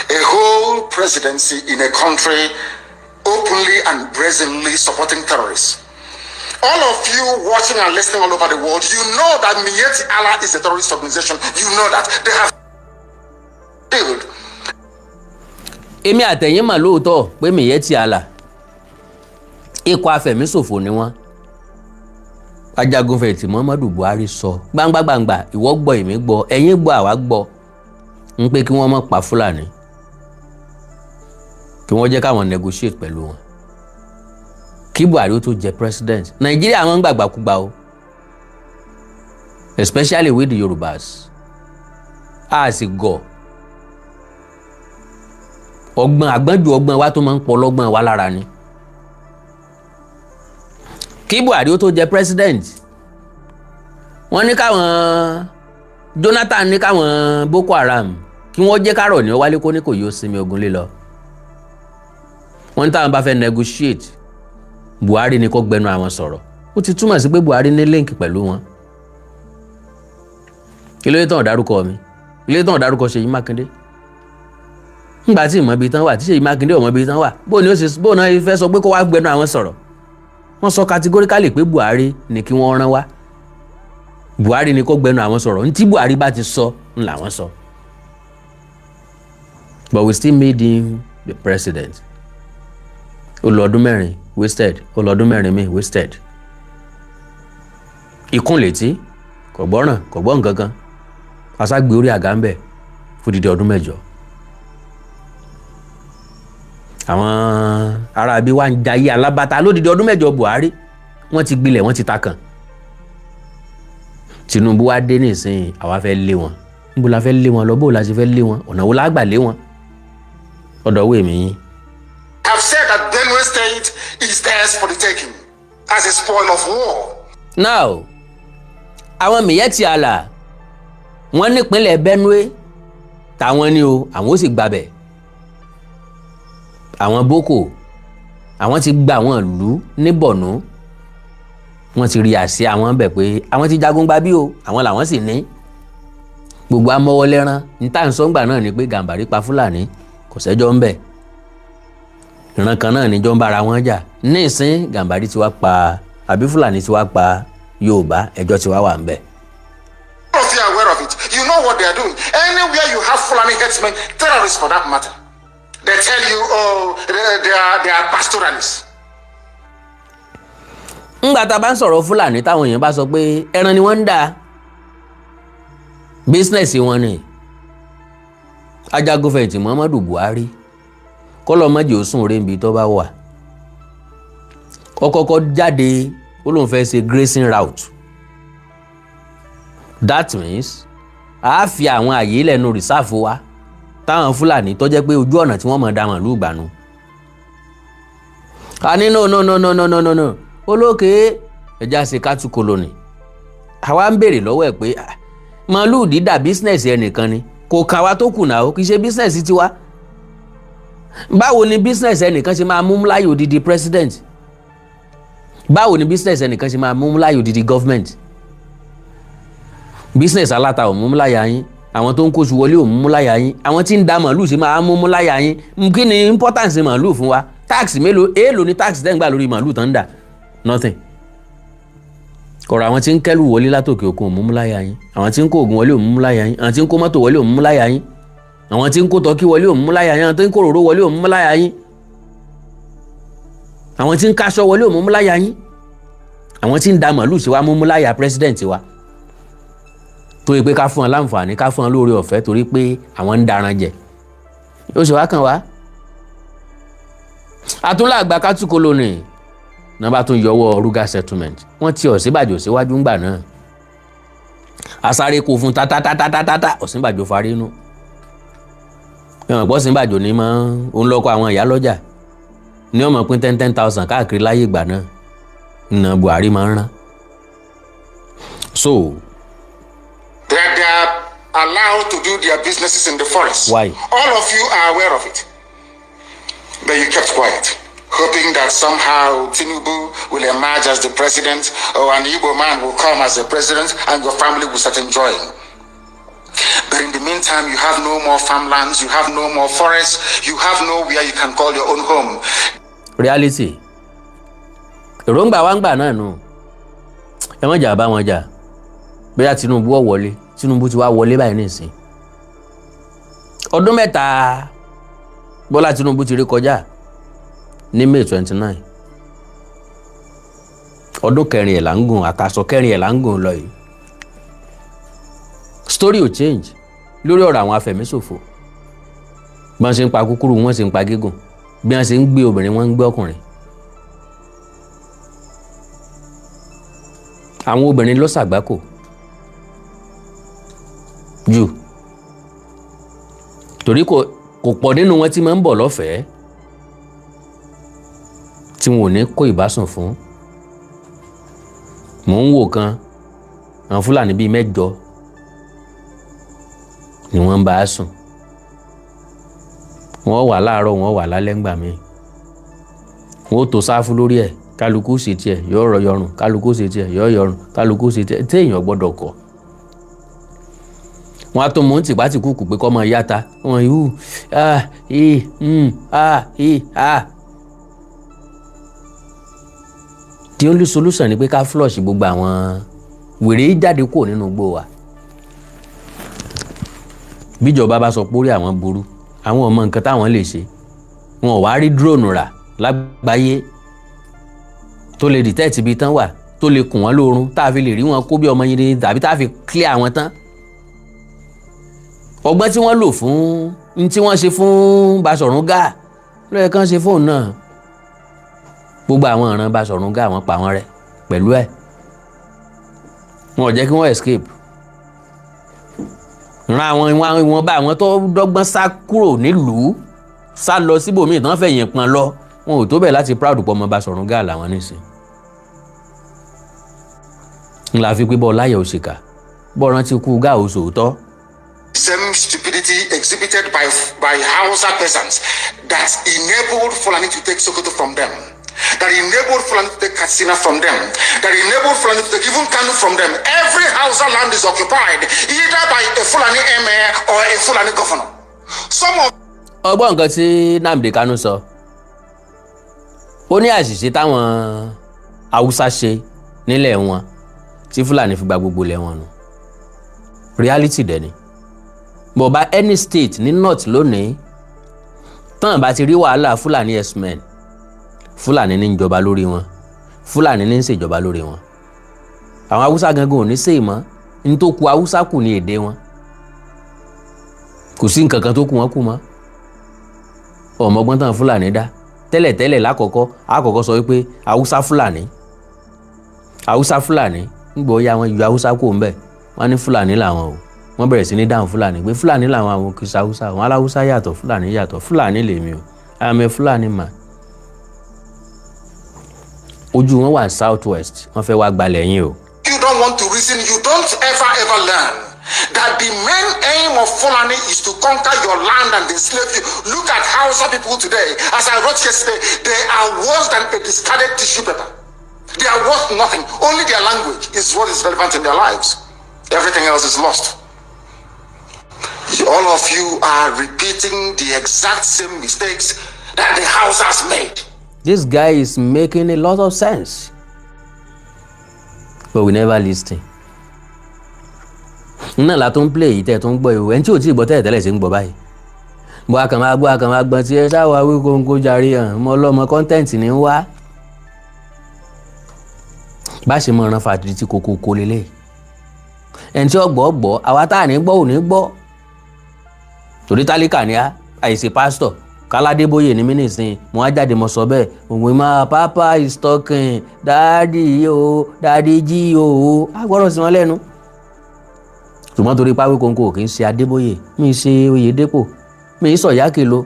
A whole presidency in a country openly and brazenly supporting terrorists. All of you watching and listening all over the world, you know that Miyetti Allah is a terrorist organization. You know that they have failed. Èmi àtẹ̀yìn mà lóòótọ́ pé Miyetti Allah, ikọ̀ afẹ̀míṣòfò ni wọ́n. Ajagunfẹ̀yìntì Muhammadu Buhari sọ gbangba-gbangba, ìwọ gbọ́, èmi gbọ́, ẹ̀yin gbọ́, àwa gbọ́, ń pé kí wọ́n má pa Fúlàní. Kí wọ́n jẹ́ káwọn negotiate pẹ̀lú wọn kí Buhari ó tó jẹ president. Nàìjíríà wọn ń gbàgbàkúgbà o, especially with the Yorùbás. A sì gọ̀, ọgbọ́n àgbọ́njù, ọgbọ́n wa tó máa ń pọ̀ lọ́gbọ́n wa lára ni. Kí Buhari ó tó jẹ president, wọ́n ní káwọn Jonathan ní káwọn Boko Haram kí wọ́n jẹ́ kárọ̀ ní wálé, kó ní kò yóò sinmi ogun lílọ. Wọ́n ní táwọn bá fẹ́ negotiate, Buhari ni kó gbẹnu àwọn sọ̀rọ̀. Ó ti túmọ̀ sí pé Buhari ní link pẹ̀lú wọn. Kí ló dé tán dárúkọ mi? Kí ló dé tán dárúkọ Ṣèyí Mákindé? Ńgbà tí ìmọ̀ ibi tán wà, tí Ṣèyí Mákindé ò mọ̀ ibi tán wà, bó ni ó ṣe bó náà fẹ́ sọ pé kó wá gbẹnu àwọn sọ̀rọ̀? Wọ́n sọ categorically pé Buhari ni kí wọ́n rán wá, Buhari ni kó gbẹnu àwọn sọ̀rọ̀. Ntí Buhari bá ti sọ ń làwọn sọ. But we still made him the president. Ó lọ ọdún 4 wasted, ó lọ ọdún 4 míì wasted. Ikún létí kò gbọ́ràn, kò gbọ́ nǹkan kan. Aṣágbé orí àga ń bẹ̀ fódìdí ọdún 8. Àwọn aráabí wa ń jayé alábàtà lódìdí ọdún 8 Buhari. Wọ́n ti gbilẹ̀, wọ́n ti takàn. Tinubu wá dé nísìnyí, àwa fẹ́ lé wọn. Níbo la fẹ́ lé wọn lọ? Bó la ṣe fẹ́ lé wọn? Ọ̀nà wo la gbà lé wọn? Ọ̀dọ̀ wo èmi yín. Have said that Benue State is theirs for the taking as a spoil of war. Now, àwọn Miyetti Allah, wọ́n nípínlẹ̀ Benue táwọn ni o, àwọn ó sì gbabẹ̀. Àwọn Boko, àwọn ti gba àwọn ìlú ní Borno, wọ́n ti rí àṣẹ àwọn bẹ̀ pé àwọn ti jagun gba bí o, àwọn làwọn sì ní gbogbo amọ́wọ́lẹ́rán. Ní tá à ń sọ́ngbà náà ni pé Gàmbàrí pa Fúlàní, kò sẹ́jọ́ ń bẹ̀. Ìran kan náà níjọ́ ń bára wọn jà. Ní ìsín, Gàmbàrí ti wá pa àbí Fúlàní ti wá pa Yorùbá, ẹjọ́ ti wá wà ń bẹ̀. All of you are aware of it. You know what they are doing. Anywhere you have Fulani herdsmen, terrorists for that matter, they tell you, oh, they are pastoralists. Ńgbà tá a bá ń sọ̀rọ̀ Fúlàní, táwọn èèyàn bá sọ pé ẹran ni wọ́n ń dà, business wọn ni. Ajagunfẹ̀yìntì Muhammadu Buhari, kọ́lọ́mọ́jì ó sùn rẹ̀ níbi tó bá wà, ó kọ́kọ́ jáde, ó lóun fẹ́ ṣe grazing route. That means a fi àwọn àyè lẹ́nu reserve wa táwọn Fúlàní tó jẹ́ pé ojú ọ̀nà tí wọ́n mọ̀ dá màlúù gbànú. A ní no, no, no, no, no, no, no, no. Olókè ẹja ṣe cattle colony. Àwa ń béèrè lọ́wọ́ ẹ̀ pé, ah, màlúù dídà business ẹnìkan ni, kò kà wá tó kùnà ó, kì í ṣe business tiwa. Báwo ni business ẹnìkan ṣe máa mú láyò odidi president? Báwo ni business ẹnìkan ṣe máa mú láyò odidi government? Business aláta ò mú láyà yín, àwọn tó ń kóṣù wọlé ò mú láyà yín, àwọn tí ń da màlúù ṣe máa mú láyà yín? Kí ni importance màlúù fún wa? Tax mélòó, èèlò ni tax tẹ́ ń gbà lórí màlúù tán ń dà? Nothing. Kọ̀rọ̀ àwọn tí ń kẹ́lù wọlé látòkè òkun ò mú láyà yín, àwọn tí ń kó oògùn wọlé ò mú láyà yín, àwọn tí ń kó mọ́tò wọlé ò mú láyà yín, àwọn tí ń kó turkey wọlé ò mú láyà yín, àwọn tí ń kó òróró wọlé ò mú láyà yín, àwọn tí ń káṣọ wọlé ò mú láyà yín. Àwọn tí ń da màlúù sí wa mú láyà president wa, torí pé ká fún wọn láǹfààní, ká fún wọn lóore ọ̀fẹ́, torí pé àwọn ń daran jẹ. Ó sì wá kàn wá àtúnláàgbà cattle colony náà bá tún yọwọ́ Ruga settlement. Wọ́n ti Ọ̀ṣínbàjò síwájú ńgbà náà, asáré kó fún tátátátátátá. Ọ̀ṣínbàjò farí inú ìwọ̀n pọ̀. Ọ̀ṣínbàjò ní mọ́ òun lọ́kọ̀ àwọn ìyá lọ́jà ní ọmọ pín 10,000 káàkiri láyé ìgbà náà ìnà Buhari máa ń rán so. That they are allowed to do their businesses in the forest. Why? All of you are aware of it. But you kept quiet, hoping that somehow Tinubu will emerge as the president or an Igbo man will come as the president and your family will start enjoying. But in the meantime, you have no more farmlands, you have no more forests, you have nowhere you can call your own home. Reality, èròǹgbà wa ń gbà náà nù. Ẹ má jà bá wọn jà, bóyá Tinubu ó wọlé. Tinubu ti wá wọlé báyìí nísìn. Ọdún 3 Bọ́lá Tinubu ti rí kọjá ní May 29. Ọdún kẹrin ẹ̀ là ń gùn, àkàsọ̀ kẹrin ẹ̀ là ń gùn lọ yìí. Story ò change lórí ọ̀rọ̀ àwọn afẹ̀míṣòfò. Bọ́n ṣe ń pa kúkúrú, wọ́n ṣe ń pa gígùn. Bí wọ́n ṣe ń gbé obìnrin, wọ́n ń gbé ọkùnrin. Àwọn obìnrin ló ṣàgbákò jù, torí kò pọ̀ nínú wọn tí máa ń bọ̀ lọ́fẹ̀ẹ́ tí wọn ò ní kó ìbásùn fún. Mò ń wò kan, àwọn Fúlàní bíi 8 ni wọ́n ń bá a sùn. Wọ́n wà láàárọ̀, wọ́n wà lálẹ́ ńgbà míì. Wọ́n ó tó sáfù lórí ẹ̀, kálukú sì tiẹ̀ yóò rọ yọrùn, kálukú sì tiẹ̀ yóò yọrùn, kálukú sì tiẹ̀ téèyàn gbọ́dọ̀ kọ̀. Wọ́n á tún mú tìpátìkúùkù pé kọ́ mọ yáta wọn yóò ah i ah i ah. The only solution ni pé ká flush gbogbo àwọn wèrè jáde kúrò nínú igbó wa. Bíjọba bá sọ pé orí àwọn burú, àwọn ọmọ nǹkan táwọn lè ṣe, wọn ò wá rí drone rà lágbàáyé tó lè detect ibi tán wà, tó lè kùn wọ́n lóorun, tá a fi lè rí wọn kó bí ọmọ yìí tàbí tá a fi clear wọn tán. Ọgbọ́n tí wọ́n lò fún n tí wọ́n ṣe fún Baṣọ̀run Gáà ló yẹ kán ṣe fóun náà. Gbogbo àwọn ìran Baṣọ̀run Gáà wọ́n pa wọ́n rẹ́ pẹ̀lú ẹ̀, wọn ò jẹ́ kí wọ́n escape. Ran àwọn ìwọ̀nba àwọn tó dọ́gbọ́n sá kúrò nílùú, sá lọ síbòmíì tán fẹ̀yìn pọn lọ, wọn ò tó bẹ̀ láti proud pọ̀ ọmọ Baṣọ̀run Gáà làwọn nísìn. Ńlá fi pé bọ́ láyà òṣìkà bọ́ rántí kú Gáà òṣòótọ́. Same stupidity exhibited by Hausa peasants that enabled Fulani to take Sokoto from them, that enabled Fulani to take Katsina from them, that enabled Fulani to take even Kano from them. Every Hausa land is occupied either by a Fulani emir or a Fulani governor. Some of Ọgbọ́n nǹkan tí Nnamdi Kanu sọ, ó ní àṣìṣe táwọn Haúsá ṣe nílẹ̀ wọn tí Fúlàní fi gba gbogbo ilẹ̀ wọn nù. Reality dẹ̀ ni. Bọ̀bá any state ní north lónìí tán bá ti rí wàhálà Fúlàní herdsmen, Fúlàní ní ń jọba lórí wọn, Fúlàní ní ń ṣèjọba lórí wọn. Àwọn Haúsá gangan ò ní sèé mọ́. Ní tó ku Haúsá kù ní èdè wọn, kò sí nǹkan kan tó kù wọ́n kù mọ́. Ọmọgbọ́n tán Fúlàní dá tẹ́lẹ̀tẹ́lẹ̀ lákọ̀ọ́kọ́ àkọ́kọ́ sọ wípé Haúsá Fúlàní, Haúsá Fúlàní, ń gbọ́ ya wọn yọ Haúsá kò ń bẹ̀, wọ́n ní Fúlàní làwọn o. Wọ́n bẹ̀rẹ̀ sí ní dáhùn Fúlàní pé Fúlàní làwọn, àwọn kì í ṣe Haúsá, àwọn aláwúsá yàtọ̀, Fúlàní yàtọ̀, Fúlàní lèmi o, I am a Fúlàní man. Ojú wọn wà south west, wọ́n fẹ́ wá gbalẹ̀ yín o. You don't want to reason, you don't ever ever learn that the main aim of Fulani is to conquer your land and enslave you. Look at Hausa people today. As I wrote yesterday, they are worse than a discarded tissue paper. They are worth nothing. Only their language is what is relevant in their lives. Everything else is lost. All of you are repeating the exact same mistakes that the Hausas made. This guy is making a lot of sense, but we never listen. Náà la tó ń play yìí tẹ́ ẹ tó ń gbọ́ ìwé ẹni tí ò tí ì gbọ́ tẹ́lẹ̀ tẹ́lẹ̀ ṣe ń gbọ́ báyìí. Bọ́ a kàn máa gbọ́, a kàn máa gbọ́n tí ẹ ṣáwa wí kóńkó jàre hàn mọ́ ọlọ́mọ content ní wá. Bá ṣe mọ̀ ọ́n fàdí tí kòkó kó lélẹ̀. Ẹni tí ó gbọ́ gbọ́, àwa tá à ní gbọ́ ò ní gbọ́. Torí tálíkà ni á, àìsè pásítọ̀. Káládébóyè ní mínísìn, mo á jáde mo sọ bẹ́ẹ̀, òun máa papa is talking, daddy o, daddy jí o, á gbọ́dọ̀ sí wọn lẹ́nu. Ṣùgbọ́n torí páwé kóńkó kì í ṣe Adébóyè, mi ṣe Oyèdépò, mi sọ ìyá kìlọ̀.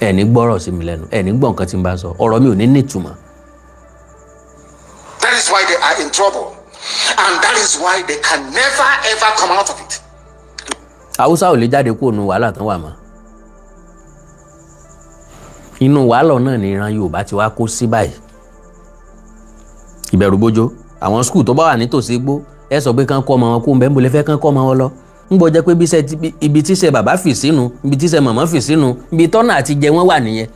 Ẹ ní gbọ́rọ̀ sí mi lẹ́nu, ẹ ní gbọ́ nǹkan tí n bá sọ, ọ̀rọ̀ mi ò ní nítumọ̀. That is why they are in trouble. And that is why they can never ever come out of it. Haúsá ò lè jáde kúrò nínú wàhálà tán wà mọ́. Inú wàhálà náà ni ìran Yorùbá ti wá kó sí báyìí. Ìbẹ̀rù bójó, àwọn school tó bá wà nítòsí igbó, ẹ sọ pé kán kọ́ ọmọ wọn kó ń bẹ́ẹ̀, ń bolẹ̀ fẹ́ kán kọ́ ọmọ wọn lọ. Ń bọ́ jẹ́ pé ibi tíṣẹ́ bàbá fì sínú, ibi tíṣẹ́ màmá fì sínú, ibi tọ́nà àti jẹ wọ́n wà nìyẹn.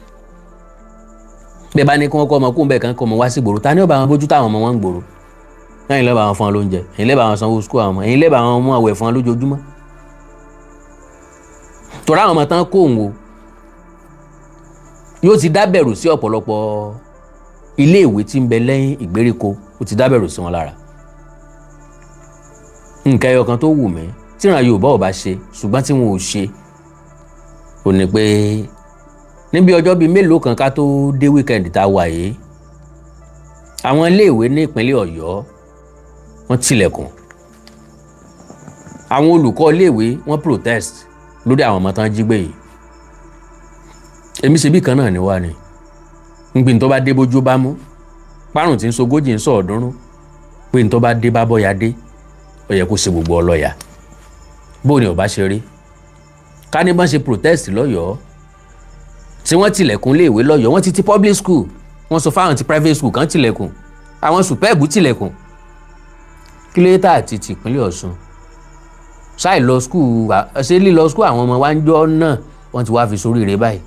Bẹ́ẹ̀ bá ní kí wọ́n kọ́ ọmọ kó ń bẹ́ẹ̀, kán kọ́ ọmọ wá sí gbòòrò, ta ni ó bá wọn bójú táwọn ọmọ wọn ń gbòòrò? Ẹ̀yin lẹ́ bá wọn fún wọn lóúnjẹ, ẹ̀yin lẹ́ bá wọn sanwó school àwọn ọmọ, ẹ̀yin lẹ́ bá wọn mú àwẹ̀ fún wọn lójoojúmọ́. Torí àwọn ọmọ tán kó òun o yóò ti dábẹ̀rù sí ọ̀pọ̀lọpọ̀ iléèwé tí ń bẹ lẹ́yìn ìgbèríko, ó ti dábẹ̀rù sí wọn lára. Nǹkan ẹyọ kan tó wù mí tíran Yorùbá ò bá ṣe, ṣùgbọ́n tí wọn ò ṣe, ò ní pé Níbi ọjọ́ bíi mélòó kan ká tó dé weekend tá a wà yìí, àwọn iléèwé ní ìpínlẹ̀ Ọ̀yọ́, wọ́n tilẹ̀kùn. Àwọn olùkọ́ iléèwé, wọ́n protest lórí àwọn ọmọ tán jí gbé yìí. Èmi ṣe bí kan náà ni wá ni ngbìn tó bá dé bójú bá mú párùn tí ń sogójì ń sọ ọ̀ọ́dúnrún pé ní tó bá dé bá bọ́ya dé, ó yẹ kó ṣe gbogbo ọlọ́yà. Bó ni ò bá ṣe rí ká ní bá ṣe protest lọ́yọ̀ọ́, tí wọ́n tilẹ̀kùn léèwé lọ́yọ̀ọ́, wọ́n ti ti public school, wọ́n sọ fáwọn ti private school kan tilẹ̀kùn, àwọn SUBEB tilẹ̀kùn, kí ló dé tá àti tìpínlẹ̀ Ọ̀ṣun ṣáì lọ school? Ṣé lílọ school àwọn ọmọ wa ń jọ náà wọ́n ti wá fi sóríire báyìí?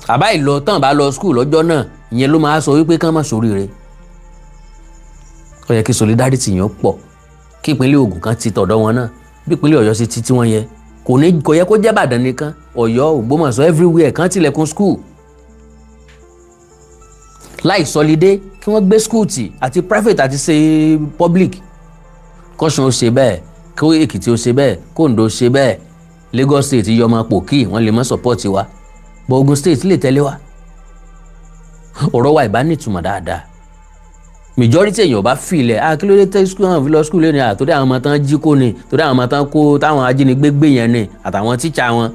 Àbá ìlọ tán bá lọ school lọ́jọ́ náà, ìyẹn ló máa sọ wípé kán má sóríire. Ó yẹ kí solidarity yẹn pọ̀, kí ìpínlẹ̀ Ògùn kan ti tọ̀dọ̀ wọn náà bí ìpínlẹ̀ Ọ̀yọ́ sí títí wọn yẹ. Kò ní kò yẹ kó jẹ́ Ìbàdàn nìkan, Ọ̀yọ́, Ògbómọ̀ṣọ́, everywhere kan tilẹ̀kùn school láì sọlidé, kí wọ́n gbé school tì, àti private àti ṣe public. Kọ́sùn ó ṣe bẹ́ẹ̀, kó Èkìtì ó ṣe bẹ́ẹ̀, kó Oǹdó ó ṣe bẹ́ẹ̀. Lagos State yọmọ pòkì, wọ́n lè mọ́ support wa, but Ogun State lè tẹ̀lé wa. Ọ̀rọ̀ wa ìbá nítumọ̀ dáadáa, majority èèyàn bá filẹ̀. Ah, kí ló dé tẹ́ school náà fi lọ school lónìí? Ah, torí àwọn ọmọ tán jí kó ni, torí àwọn ọmọ tán kó táwọn ajínigbé gbé yẹn ni, àtàwọn tíṣà wọn.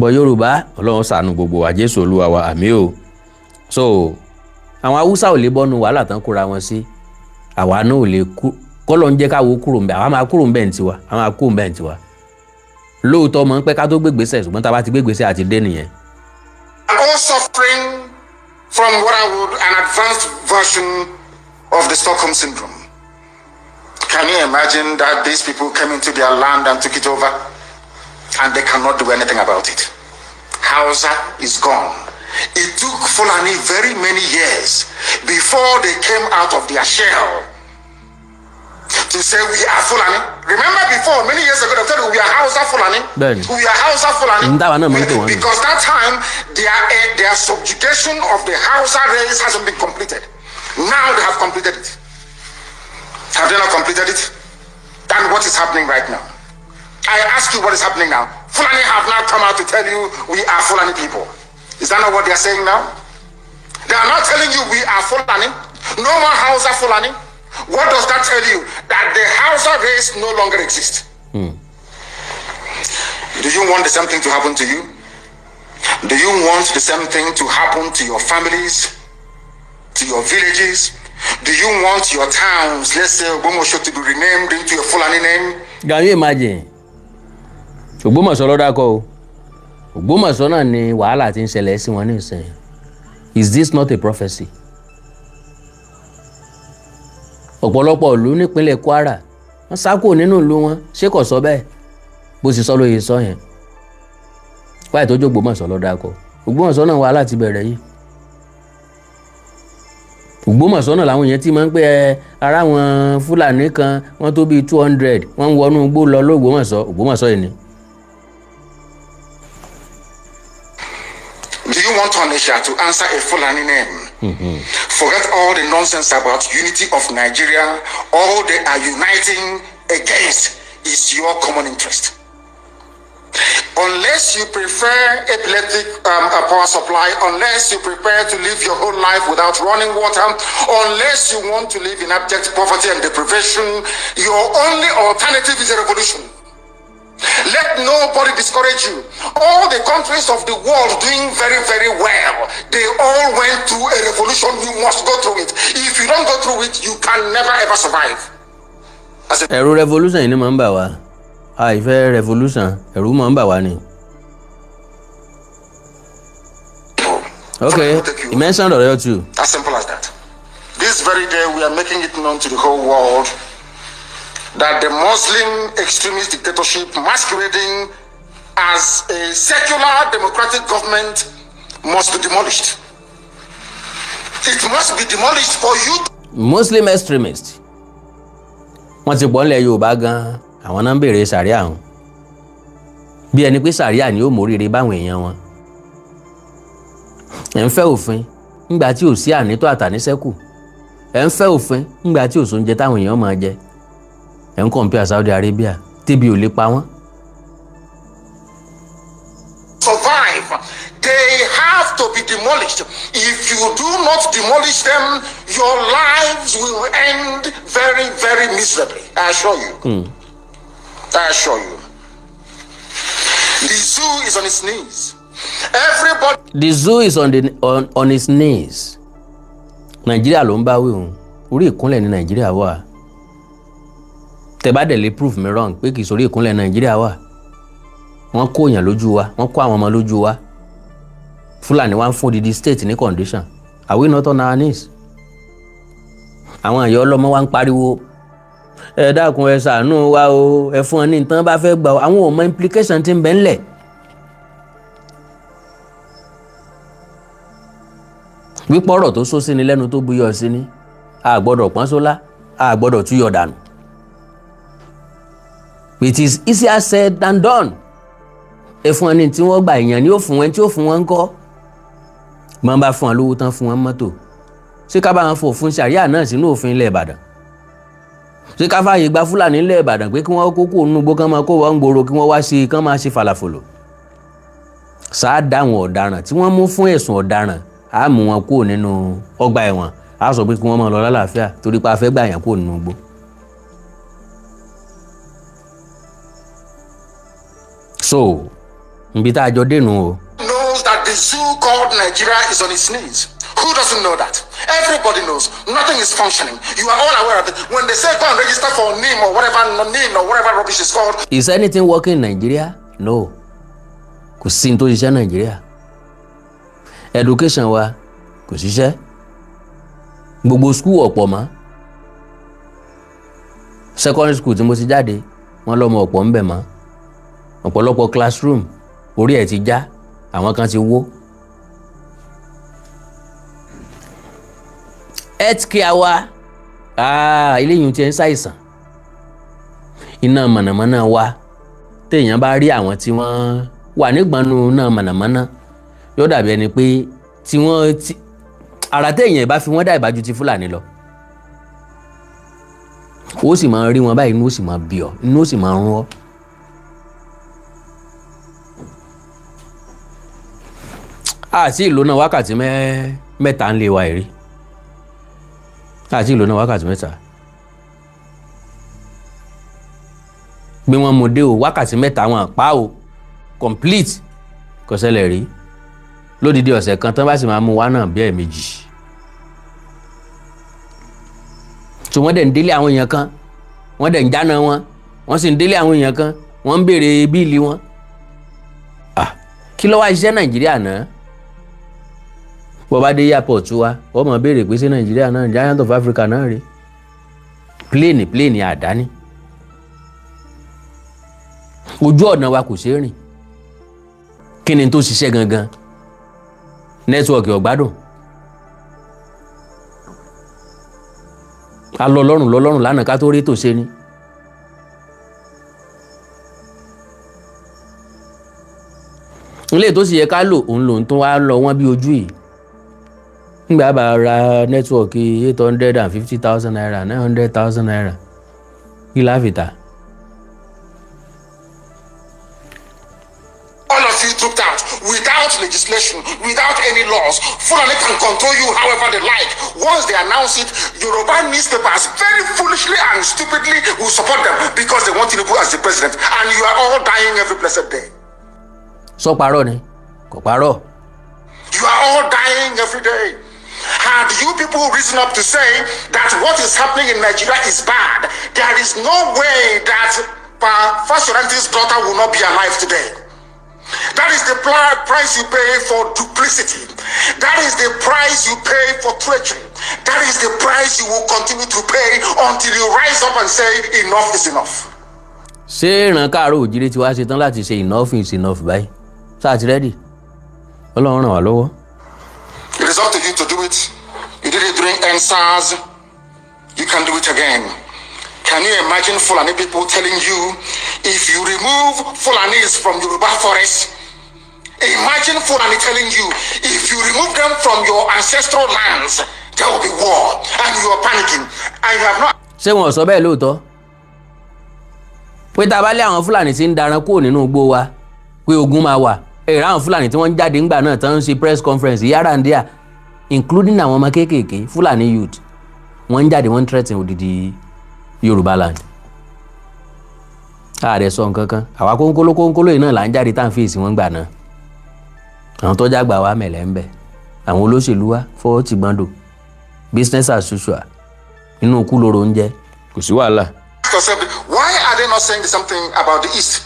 Bọ̀ Yorùbá, Ọlọ́run ṣàánú gbogbo wa, Jésù Olúwa wa, àmín o. So àwọn Haúsá ò lè bọ́nu wàhálà tán kóra wọn sí, àwa náà ò lè kú. Kọ́lọ́ ń jẹ́ káwo kúrò ńbẹ̀, àwa máa kúrò ńbẹ̀ ń tiwa, àwa máa kúrò ńbẹ̀ ń tiwa. Lóòótọ́ mọ̀ ń pẹ́ ká tó gbégbèsè, ṣùgbọ́n tá a bá ti gbégbèsè àti dé nìyẹn. All suffering from what I would an advanced version of the Stockholm syndrome. Can you imagine that these people came into their land and took it over and they cannot do anything about it? Hausa is gone. It took Fulani very many years before they came out of their shell to say we are Fulani. Remember before, many years ago, they told you we are Hausa Fulani. Bẹ́ẹ̀ni. We are Hausa Fulani. N táwa náà máa ń pè wọ́n nù. Because that time, their subjugation of the Hausa race hasn't been completed. Now they have completed it. Have they not completed it? Then what is happening right now? I ask you, what is happening now? Fulani have now come out to tell you we are Fulani people. Is that not what they are saying now? They are not telling you we are Fulani. No more Hausa Fulani. What does that tell you? That the Hausa race no longer exists. Do you want the same thing to happen to you? Do you want the same thing to happen to your families, to your villages? Do you want your towns, let's say Ogbomoso, to be renamed into a Fulani name? Can you imagine? Ògbómọ̀ṣọ́ ló dákọ̀ o. Ògbómọ̀ṣọ́ náà ni wàhálà ti ń ṣẹlẹ̀ sí wọn nísìnyí. Is this not a prophecy? Ọ̀pọ̀lọpọ̀ ìlú nípínlẹ̀ Kwara, wọ́n sá kúrò nínú ìlú wọn. Ṣé kò sọ bẹ́ẹ̀? Bó ṣe sọ lóye sọ yẹn wáyé tó jó. Ògbómọ̀ṣọ́ ló dákọ̀. Ògbómọ̀ṣọ́ náà wàhálà ti bẹ̀rẹ̀ yìí. Ògbómọ̀ṣọ́ náà làwọn èèyàn ti máa ń pẹ́ ẹ ara wọn. Fúlàní kan, wọ́n tó bíi 200, wọ́n ń wọnú igbó lọ lÓgbómọ̀ṣọ́. Ògbómọ̀ṣọ́ yìí ni. Do you want Onitsha to answer a Fulani name? Forget all the nonsense about unity of Nigeria. All they are uniting against is your common interest. Unless you prefer epileptic a power supply, unless you prepare to live your whole life without running water, unless you want to live in abject poverty and deprivation, your only alternative is a revolution. Let nobody discourage you. All the countries of the world doing very, very well, they all went through a revolution. You must go through it. If you don't go through it, you can never ever survive. As a Ẹ̀rù revolution yìí ni máa ń bà wá. Àìfẹ́ revolution, ẹ̀rù máa ń bà wá ni. People. Okay, Will take you. You mentioned Ọ̀yọ́ too. As simple as that. This very day, we are making it known to the whole world that the Muslim extremist dictatorship masquerading as a secular democratic government must be demolished. It must be demolished for you Muslim extremist, wọ́n ti pọ̀ nílẹ̀ Yorùbá gan-an. Àwọn náà ń béèrè sàríà wọn, bí ẹni pé sàríà ni ó móríire báwọn èèyàn wọn. Ẹ̀ ń fẹ́ òfin ńgbà tí ò sí ànító àtàníṣẹ́kù. Ẹ̀ ń fẹ́ òfin ńgbà tí ò sóúnjẹ táwọn èèyàn máa jẹ. Ẹ̀ ń compare Saudi Arabia, tébi ò lè pa wọ́n. They have to be demolished. If you do not demolish them, your lives will end very, very miserably. I assure you. I assure you. The zoo is on its knees. Everybody The zoo is on its knees. Nàìjíríà ló ń bá wí òun, orí ìkúnlẹ̀ ní Nàìjíríà wà. Tẹ́ bá dẹ̀ lè prove me wrong pé kì í sórí ìkúnlẹ̀ Nàìjíríà wà. Wọ́n kó èèyàn lójú wa, wọ́n kó àwọn ọmọ lójú wa. Fúlàní wá ń fún odidi state ní condition. Are we not on our knees? Àwọn ẹ̀yọ́ ọlọ́mọ wa ń pariwo, "Ẹ dákun, ẹ ṣàánú wa o, ẹ fún ọ ní nǹkan bá fẹ́ gbà o." Àwọn ò mọ implication tí ń bẹ ńlẹ̀. Wípé ọ̀rọ̀ tó sọ sí ni lẹ́nu tó buyọ̀ sí ni, a gbọ́dọ̀ pọ́n sólá, a gbọ́dọ̀ túyọ̀ dànù. It is easier said than done. Ẹ fún wọn ní tí wọ́n gbà, èèyàn ni ó fún wọn, tí ó fún wọn ń kọ́ mọ́ bá fún wọn lówó tán, fún wọn mọ́tò. Ṣé ká bá wọn fòfin ṣàríà náà sínú òfin ilẹ̀ Ìbàdàn? Ṣé ká fààyè gba Fúlàní ilẹ̀ Ìbàdàn pé kí wọ́n kó kó nínú igbó, kán máa kó wọn gbòòrò, kí wọ́n wá ṣe, kán máa ṣe fàlàfòlò? Sáà dá àwọn ọ̀daràn tí wọ́n mú fún ẹ̀sùn ọ̀daràn, á mú wọn kúrò nínú ọgbà ẹ̀wọ̀n, á sọ pé kí wọ́n máa lọ lálàáfíà torí pé a fẹ́ gbà yàn kúrò nínú igbó. So ibi tá a jọ dénú o. Knows that the zoo called Nigeria is on its knees. Who doesn't know that? Everybody knows. Nothing is functioning. You are all aware of it. When they say go and register for NIN or whatever, NIN or whatever rubbish is called, Is anything working in Nigeria? No. Kò sí ní tó ṣiṣẹ́ Nàìjíríà. Education wa kò ṣiṣẹ́. Gbogbo school ọ̀pọ̀ mọ́. Secondary school tí mo ti jáde, wọ́n lọ́mọ ọ̀pọ̀ ń bẹ̀ mọ́. Ọ̀pọ̀lọpọ̀ classroom orí ẹ̀ ti já, àwọn kan ti wó. Health care wa, eléyìí ti ń ṣàìsàn. Iná mọ̀nàmọ́ná wa, téèyàn bá rí àwọn tí wọ́n wà nígbànú iná mọ̀nàmọ́ná, yóò dàbí ẹni pé tí wọ́n ti ara téèyàn bá fi wọ́n dá ìbájú ti Fúlàní lọ. Ó sì máa rí wọn báyìí, inú ó sì máa bí ọ, inú ó sì máa rún ọ. Àti ìlú náà wákàtí 3 ń lé wa ẹ̀rí, àti ìlú náà wákàtí 3 gbé wọn mú dé o, wákàtí 3 wọn pa o, complete, kò ṣẹlẹ̀ rí lódìdí ọ̀sẹ̀ kan tán bá sì máa mú wa náà bí ẹ̀ẹ̀mejì tí wọ́n dẹ̀ ń délé àwọn èèyàn kan, wọ́n dẹ̀ ń jáná wọn, wọ́n sì ń délé àwọn èèyàn kan, wọ́n ń béèrè bill wọn. Ah, kí ló wá ṣiṣẹ́ Nàìjíríà náà? Bó bá dé airport wa, wọ́n mọ̀ béèrè pé ṣé Nàìjíríà náà, giant of Africa náà rí plane, plane àdáni, ojú ọ̀nà wa kò ṣeé rìn. Kí ni tó ṣiṣẹ́ gangan? Network ọ̀gbádùn. A lọ lọ́rùn lọ lọ́rùn lánàá ká tó rí tòṣe ni. Ilé tó sì yẹ ká lò, òun lòun tó wá lọ wọ́n bí ojú yìí. Nígbà bá ra network ₦850,000, ₦900,000, kí la fi tà? All of you trooped out without legislation, without any laws. Fulani can control you however they like. Once they announce it, Yoruba newspapers very foolishly and stupidly will support them because they want Tinubu as the president. And you are all dying every blessed day. Sọ parọ́ ni? Kò parọ́. You are all dying every day. Had you people risen up to say that what is happening in Nigeria is bad, there is no way that Pa Fasoranti's daughter will not be alive today. That is the price you pay for duplicity. That is the price you pay for treachery. That is the price you will continue to pay until you rise up and say enough is enough. Ṣé ìran káàárọ̀ òjìrè tí wàá ṣe tán láti ṣe enough is enough báyìí? Sáà ti ready? Ọlọ́run ràn wá lọ́wọ́. It is up to you to do it. You did it during EndSARS. You can do it again. Can you imagine Fulani people telling you if you remove Fulanis from Yoruba forest? Imagine Fulani telling you if you remove them from your ancestral lands, there will be war, and you are panicking, and you have not Ṣé wọn ò sọ bẹ́ẹ̀ lóòótọ́ pé tá a bá lé àwọn Fúlàní tí ń daran kúrò nínú igbó wa pé ogun máa wà? Èrè àwọn Fúlàní tí wọ́n ń jáde ńgbà náà tán ń ṣe press conference yàrá ń díà, including àwọn ọmọ kéékèèké Fúlàní youth, wọ́n ń jáde, wọ́n ń threaten odidi Yorùbá land. Ààrẹ sọ nǹkan kan. Àwa kónkóló kónkóló yìí náà là ń jáde tá à ń fèsì wọn gbà náà. Àwọn tó jágbà wa mẹ̀lẹ́ ń bẹ̀, àwọn olóṣèlú wa fọwọ́ ti gbọ́ndò, business as usual, inú kú lóró oúnjẹ, kò sí wàhálà. Yourself, why are they not saying something about the East?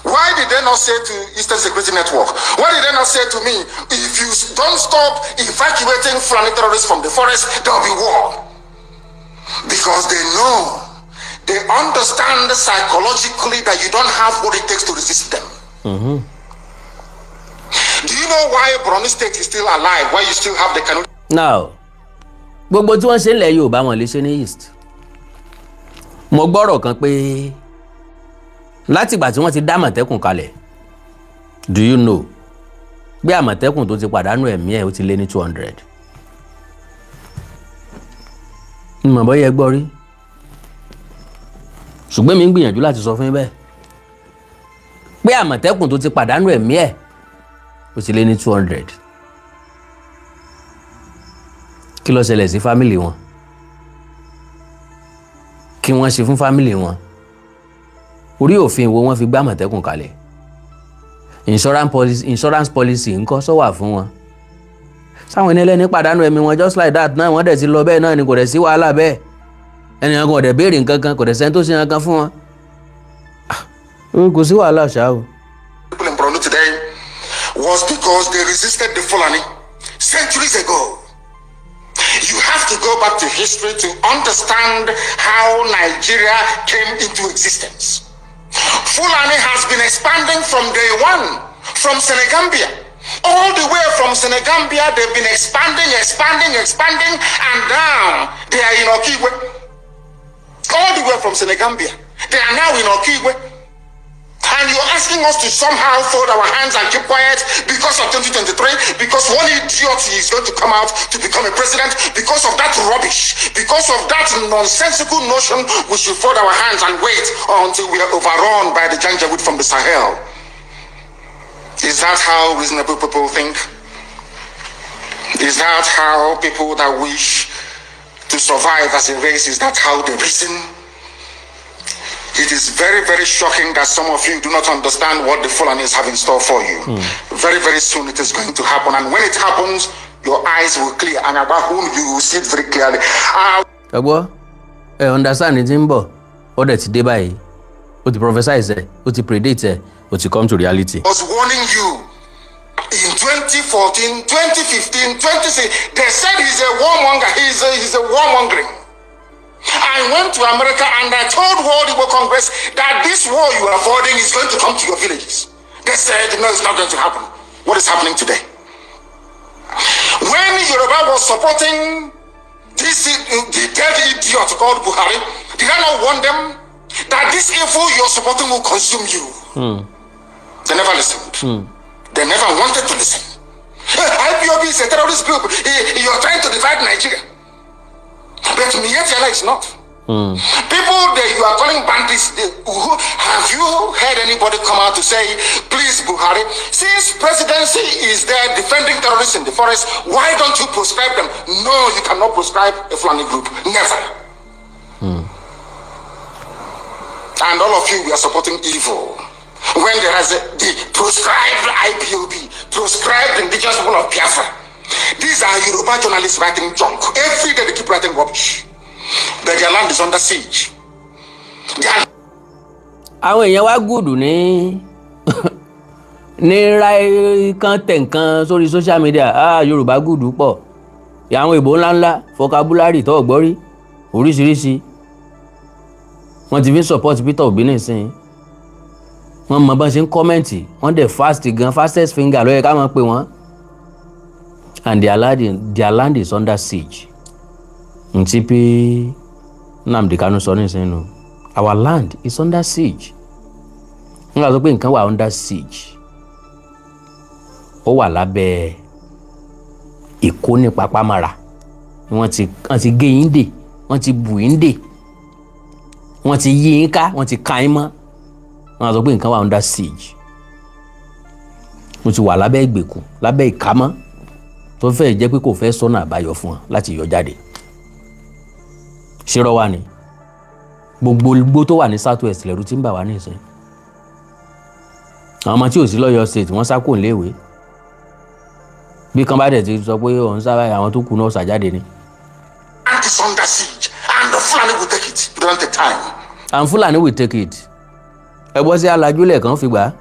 Why did they not say to Eastern Security Network? Why did they not say to me, if you don't stop evacuating Fulani terrorists from the forest, there'll be war? Because they know, they understand psychologically that you don't have what it takes to resist them. Do you know why Borno State is still alive? Why you still have the Kanuri Now, gbogbo tí wọ́n ṣe ń lẹ̀ Yorùbá, wọn lè ṣe ní East. Mo gbọ́rọ̀ kan pé látìgbà tí wọ́n ti dá Àmọ̀tẹ́kùn kalẹ̀, do you know pé Àmọ̀tẹ́kùn tó ti pàdánù ẹ̀mí ẹ̀, ó ti lé ní 200? Mọ̀ bọ́yá ẹ gbọ́ rí, ṣùgbọ́n mi ń gbìyànjú láti sọ fún yín bẹ́ẹ̀ pé Àmọ̀tẹ́kùn tó ti pàdánù ẹ̀mí ẹ̀, ó ti lé ní 200. Kí ló ṣẹlẹ̀ sí family wọn? Kí wọ́n ṣe fún family wọn? Orí òfin wo wọ́n fi gbá Àmọ̀tẹ́kùn kalẹ̀? Insurance policy, insurance policy ńkọ́, sọ wà fún wọn? Sáwọn ẹni ẹlẹ́ni pàdánù ẹ̀mí wọn just like that náà, wọ́n dẹ̀ ti lọ bẹ́ẹ̀ náà ni, kò dẹ̀ sí wàhálà bẹ́ẹ̀, ẹnìkan kò dẹ̀ béèrè nǹkan kan, kò dẹ̀ sẹ́ni tó ṣe nǹkan kan fún wọn. Ah, kò sí wàhálà ṣá o. people in Borno today was because they resisted the Fulani centuries ago. You have to go back to history to understand how Nigeria came into existence. Fulani has been expanding from day one, from Senegambia. All the way from Senegambia, they've been expanding, expanding, expanding, and now they are in Okigwe. All the way from Senegambia. They are now in Okigwe. And you're asking us to somehow fold our hands and keep quiet because of 2023, because one idiot is going to come out to become a president, because of that rubbish, because of that nonsensical notion, we should fold our hands and wait until we are overrun by the Janjaweed from the Sahel. Is that how reasonable people think? Is that how people that wish to survive as a race, is that how they reason? It is very, very shocking that some of you do not understand what the Fulanis have in store for you. Very, very soon it is going to happen. And when it happens, your eyes will clear. And about whom you will see it very clearly. Ẹ gbọ́, ẹ understand tí ń bọ̀, ó dẹ̀ ti dé báyìí. Ó ti prophesize ẹ̀, ó ti predict ẹ̀, ó ti come to reality. Was warning you in 2014, 2015, 2016. They said he's a warmonger. He's a warmongering. I went to America and I told World Igbo Congress that this war you are avoiding is going to come to your villages. They said, no, it's not going to happen. What is happening today? When Yoruba was supporting this the dead idiot called Buhari, did I not warn them that this evil you're supporting will consume you? They never listened. They never wanted to listen. IPOB is a terrorist group. You're trying to divide Nigeria. But Miyetti Allah is not. People that you are calling bandits, have you heard anybody come out to say, please, Buhari, since presidency is there defending terrorists in the forest, why don't you proscribe them? No, you cannot proscribe a Fulani group. Never. And all of you, we are supporting evil. When there is the proscribed IPOB, proscribed Indigenous People of Biafra. These are Yoruba journalists writing junk. Every day they keep writing rubbish. But their land is under siege. Their Àwọn èèyàn wá gùdù ní ráì kan tẹ̀ nǹkan sórí social media. Ah, Yorùbá gùdù pọ̀. Àwọn ìbò ńláńlá, vocabulary tó gbọ́ rí oríṣiríṣi, wọ́n ti fi ń support Peter Obi nísìnyí. Wọ́n mọ bọ́n ṣe ń comment, wọ́n dẹ̀ fast gan, fastest finger ló yẹ ká máa pè wọ́n. And their land is under siege. Ntí pé Nnamdi Kanu sọ nísìnyí nù, our land is under siege. Wọ́n sọ pé nǹkan wà under siege, ó wà lábẹ́ ìkónípapámára. Wọ́n ti gé yín dè, wọ́n ti bù yín dè, wọ́n ti yí yín ká, wọ́n ti ka yín mọ́. Wọ́n sọ pé nǹkan wà under siege. Mo ti wà lábẹ́ ìgbèkùn, lábẹ́ ìkámọ́ tó fẹ́ jẹ́ pé kò fẹ́ sọ́nà àbáyọ fún wọn láti yọ jáde. Ṣírọ́ wa ni gbogbo igbó tó wà ní South West lẹ́rú tí ń bà wá nísìnyí. Àwọn ọmọ tí ò sí lọ́yọ̀ State, wọ́n sá kúrò níléèwé. Bí kan bá dẹ̀ ti sọ pé òun sábà, àwọn tó kù náà ṣàjáde ni. And is under siege, and the Fulani will take it. It don't take time. And Fulani will take it. Ẹ bọ́ sí alájúlẹ̀ kan fi gbà á.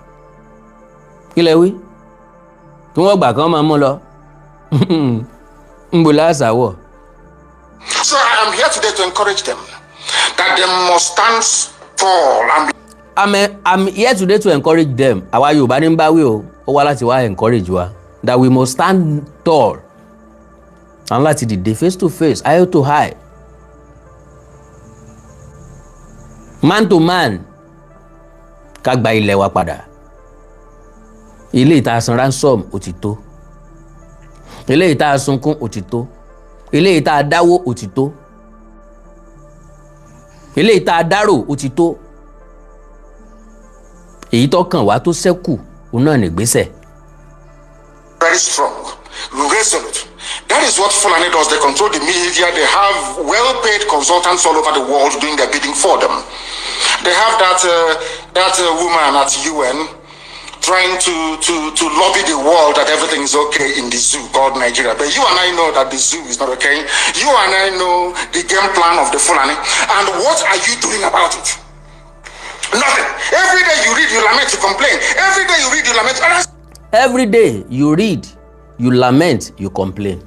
Kí lẹ wí tí wọ́n gbà kán máa mú lọ ń bo láàṣà wọ̀? So I am here today to encourage them that they must stand tall and be I'm here today to encourage them. Àwa Yorùbá ní ń bá wí o. Ó wá láti wá encourage wa that we must stand tall and láti dìde face to face, eye to eye, man to man, ká gba ilẹ̀ wa padà. Ilé ìta san ransom ó ti tó, ilé ìta sunkún ó ti tó, ilé ìta dáwó ó ti tó, ilé ìta dárò ó ti tó. Èyí tó kàn wá tó ṣẹ́kù òun náà nígbésẹ̀. Very strong, resolute. That is what Fulani does. They control the media. They have well-paid consultants all over the world doing their bidding for them. They have that woman at UN trying to lobby the world that everything is okay in the zoo called Nigeria. But you and I know that the zoo is not okay. You and I know the game plan of the Fulani. And what are you doing about it? Nothing. Every day you read, you lament, you complain. Every day you read, you lament. And that's Every day you read, you lament, you complain.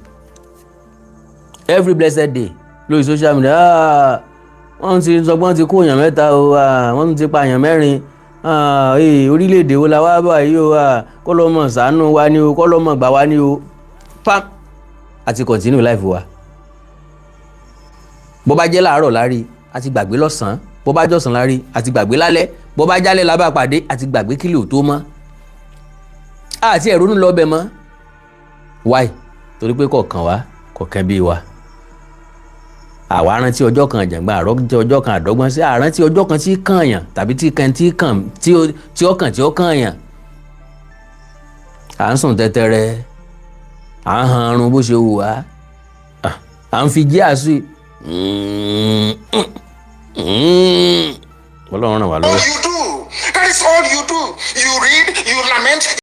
Every blessed day lórí social media, "Ah, wọ́n ti sọ pé wọ́n ti kó èèyàn mẹ́ta o. Ah, wọ́n ti pa èèyàn mẹ́rin. Ah, eh, orílẹ̀-èdè wo la wá báyìí o? Ah, kọ́ ló mọ̀ ṣàánú wa ni o, kọ́ ló mọ̀ gbà wá ni o." Pam, àti continue life wa. Bó bá jẹ́ láàárọ̀ lárí, àti gbàgbé lọ́sàn-án. Bó bá jọ̀sán lárí, àti gbàgbé lálẹ́. Bó bá jálẹ̀ lábàá pàdé, àti gbàgbé kílì ò tó mọ́, àti ẹ̀rọ ń lọ bẹ̀ mọ́. Why? Torí pé kọ̀ọ̀kan wa kọ̀ọ̀kan bí wa. Àwa rántí ọjọ́ kan àjàngbá, àrọ́jẹ ọjọ́ kan àdọ́gbọ́n sí, àrántí ọjọ́ kan tí kàn yàn tàbí tí kan tí kàn tí ó kàn tí ó kàn yàn. À ń sùn tẹ́tẹ́rẹ́, à ń han arun bó ṣe wù wá, à ń fi jí àṣì. Ọlọ́run ràn wá all lọ́wọ́. you do. That is all you do. You read, you lament,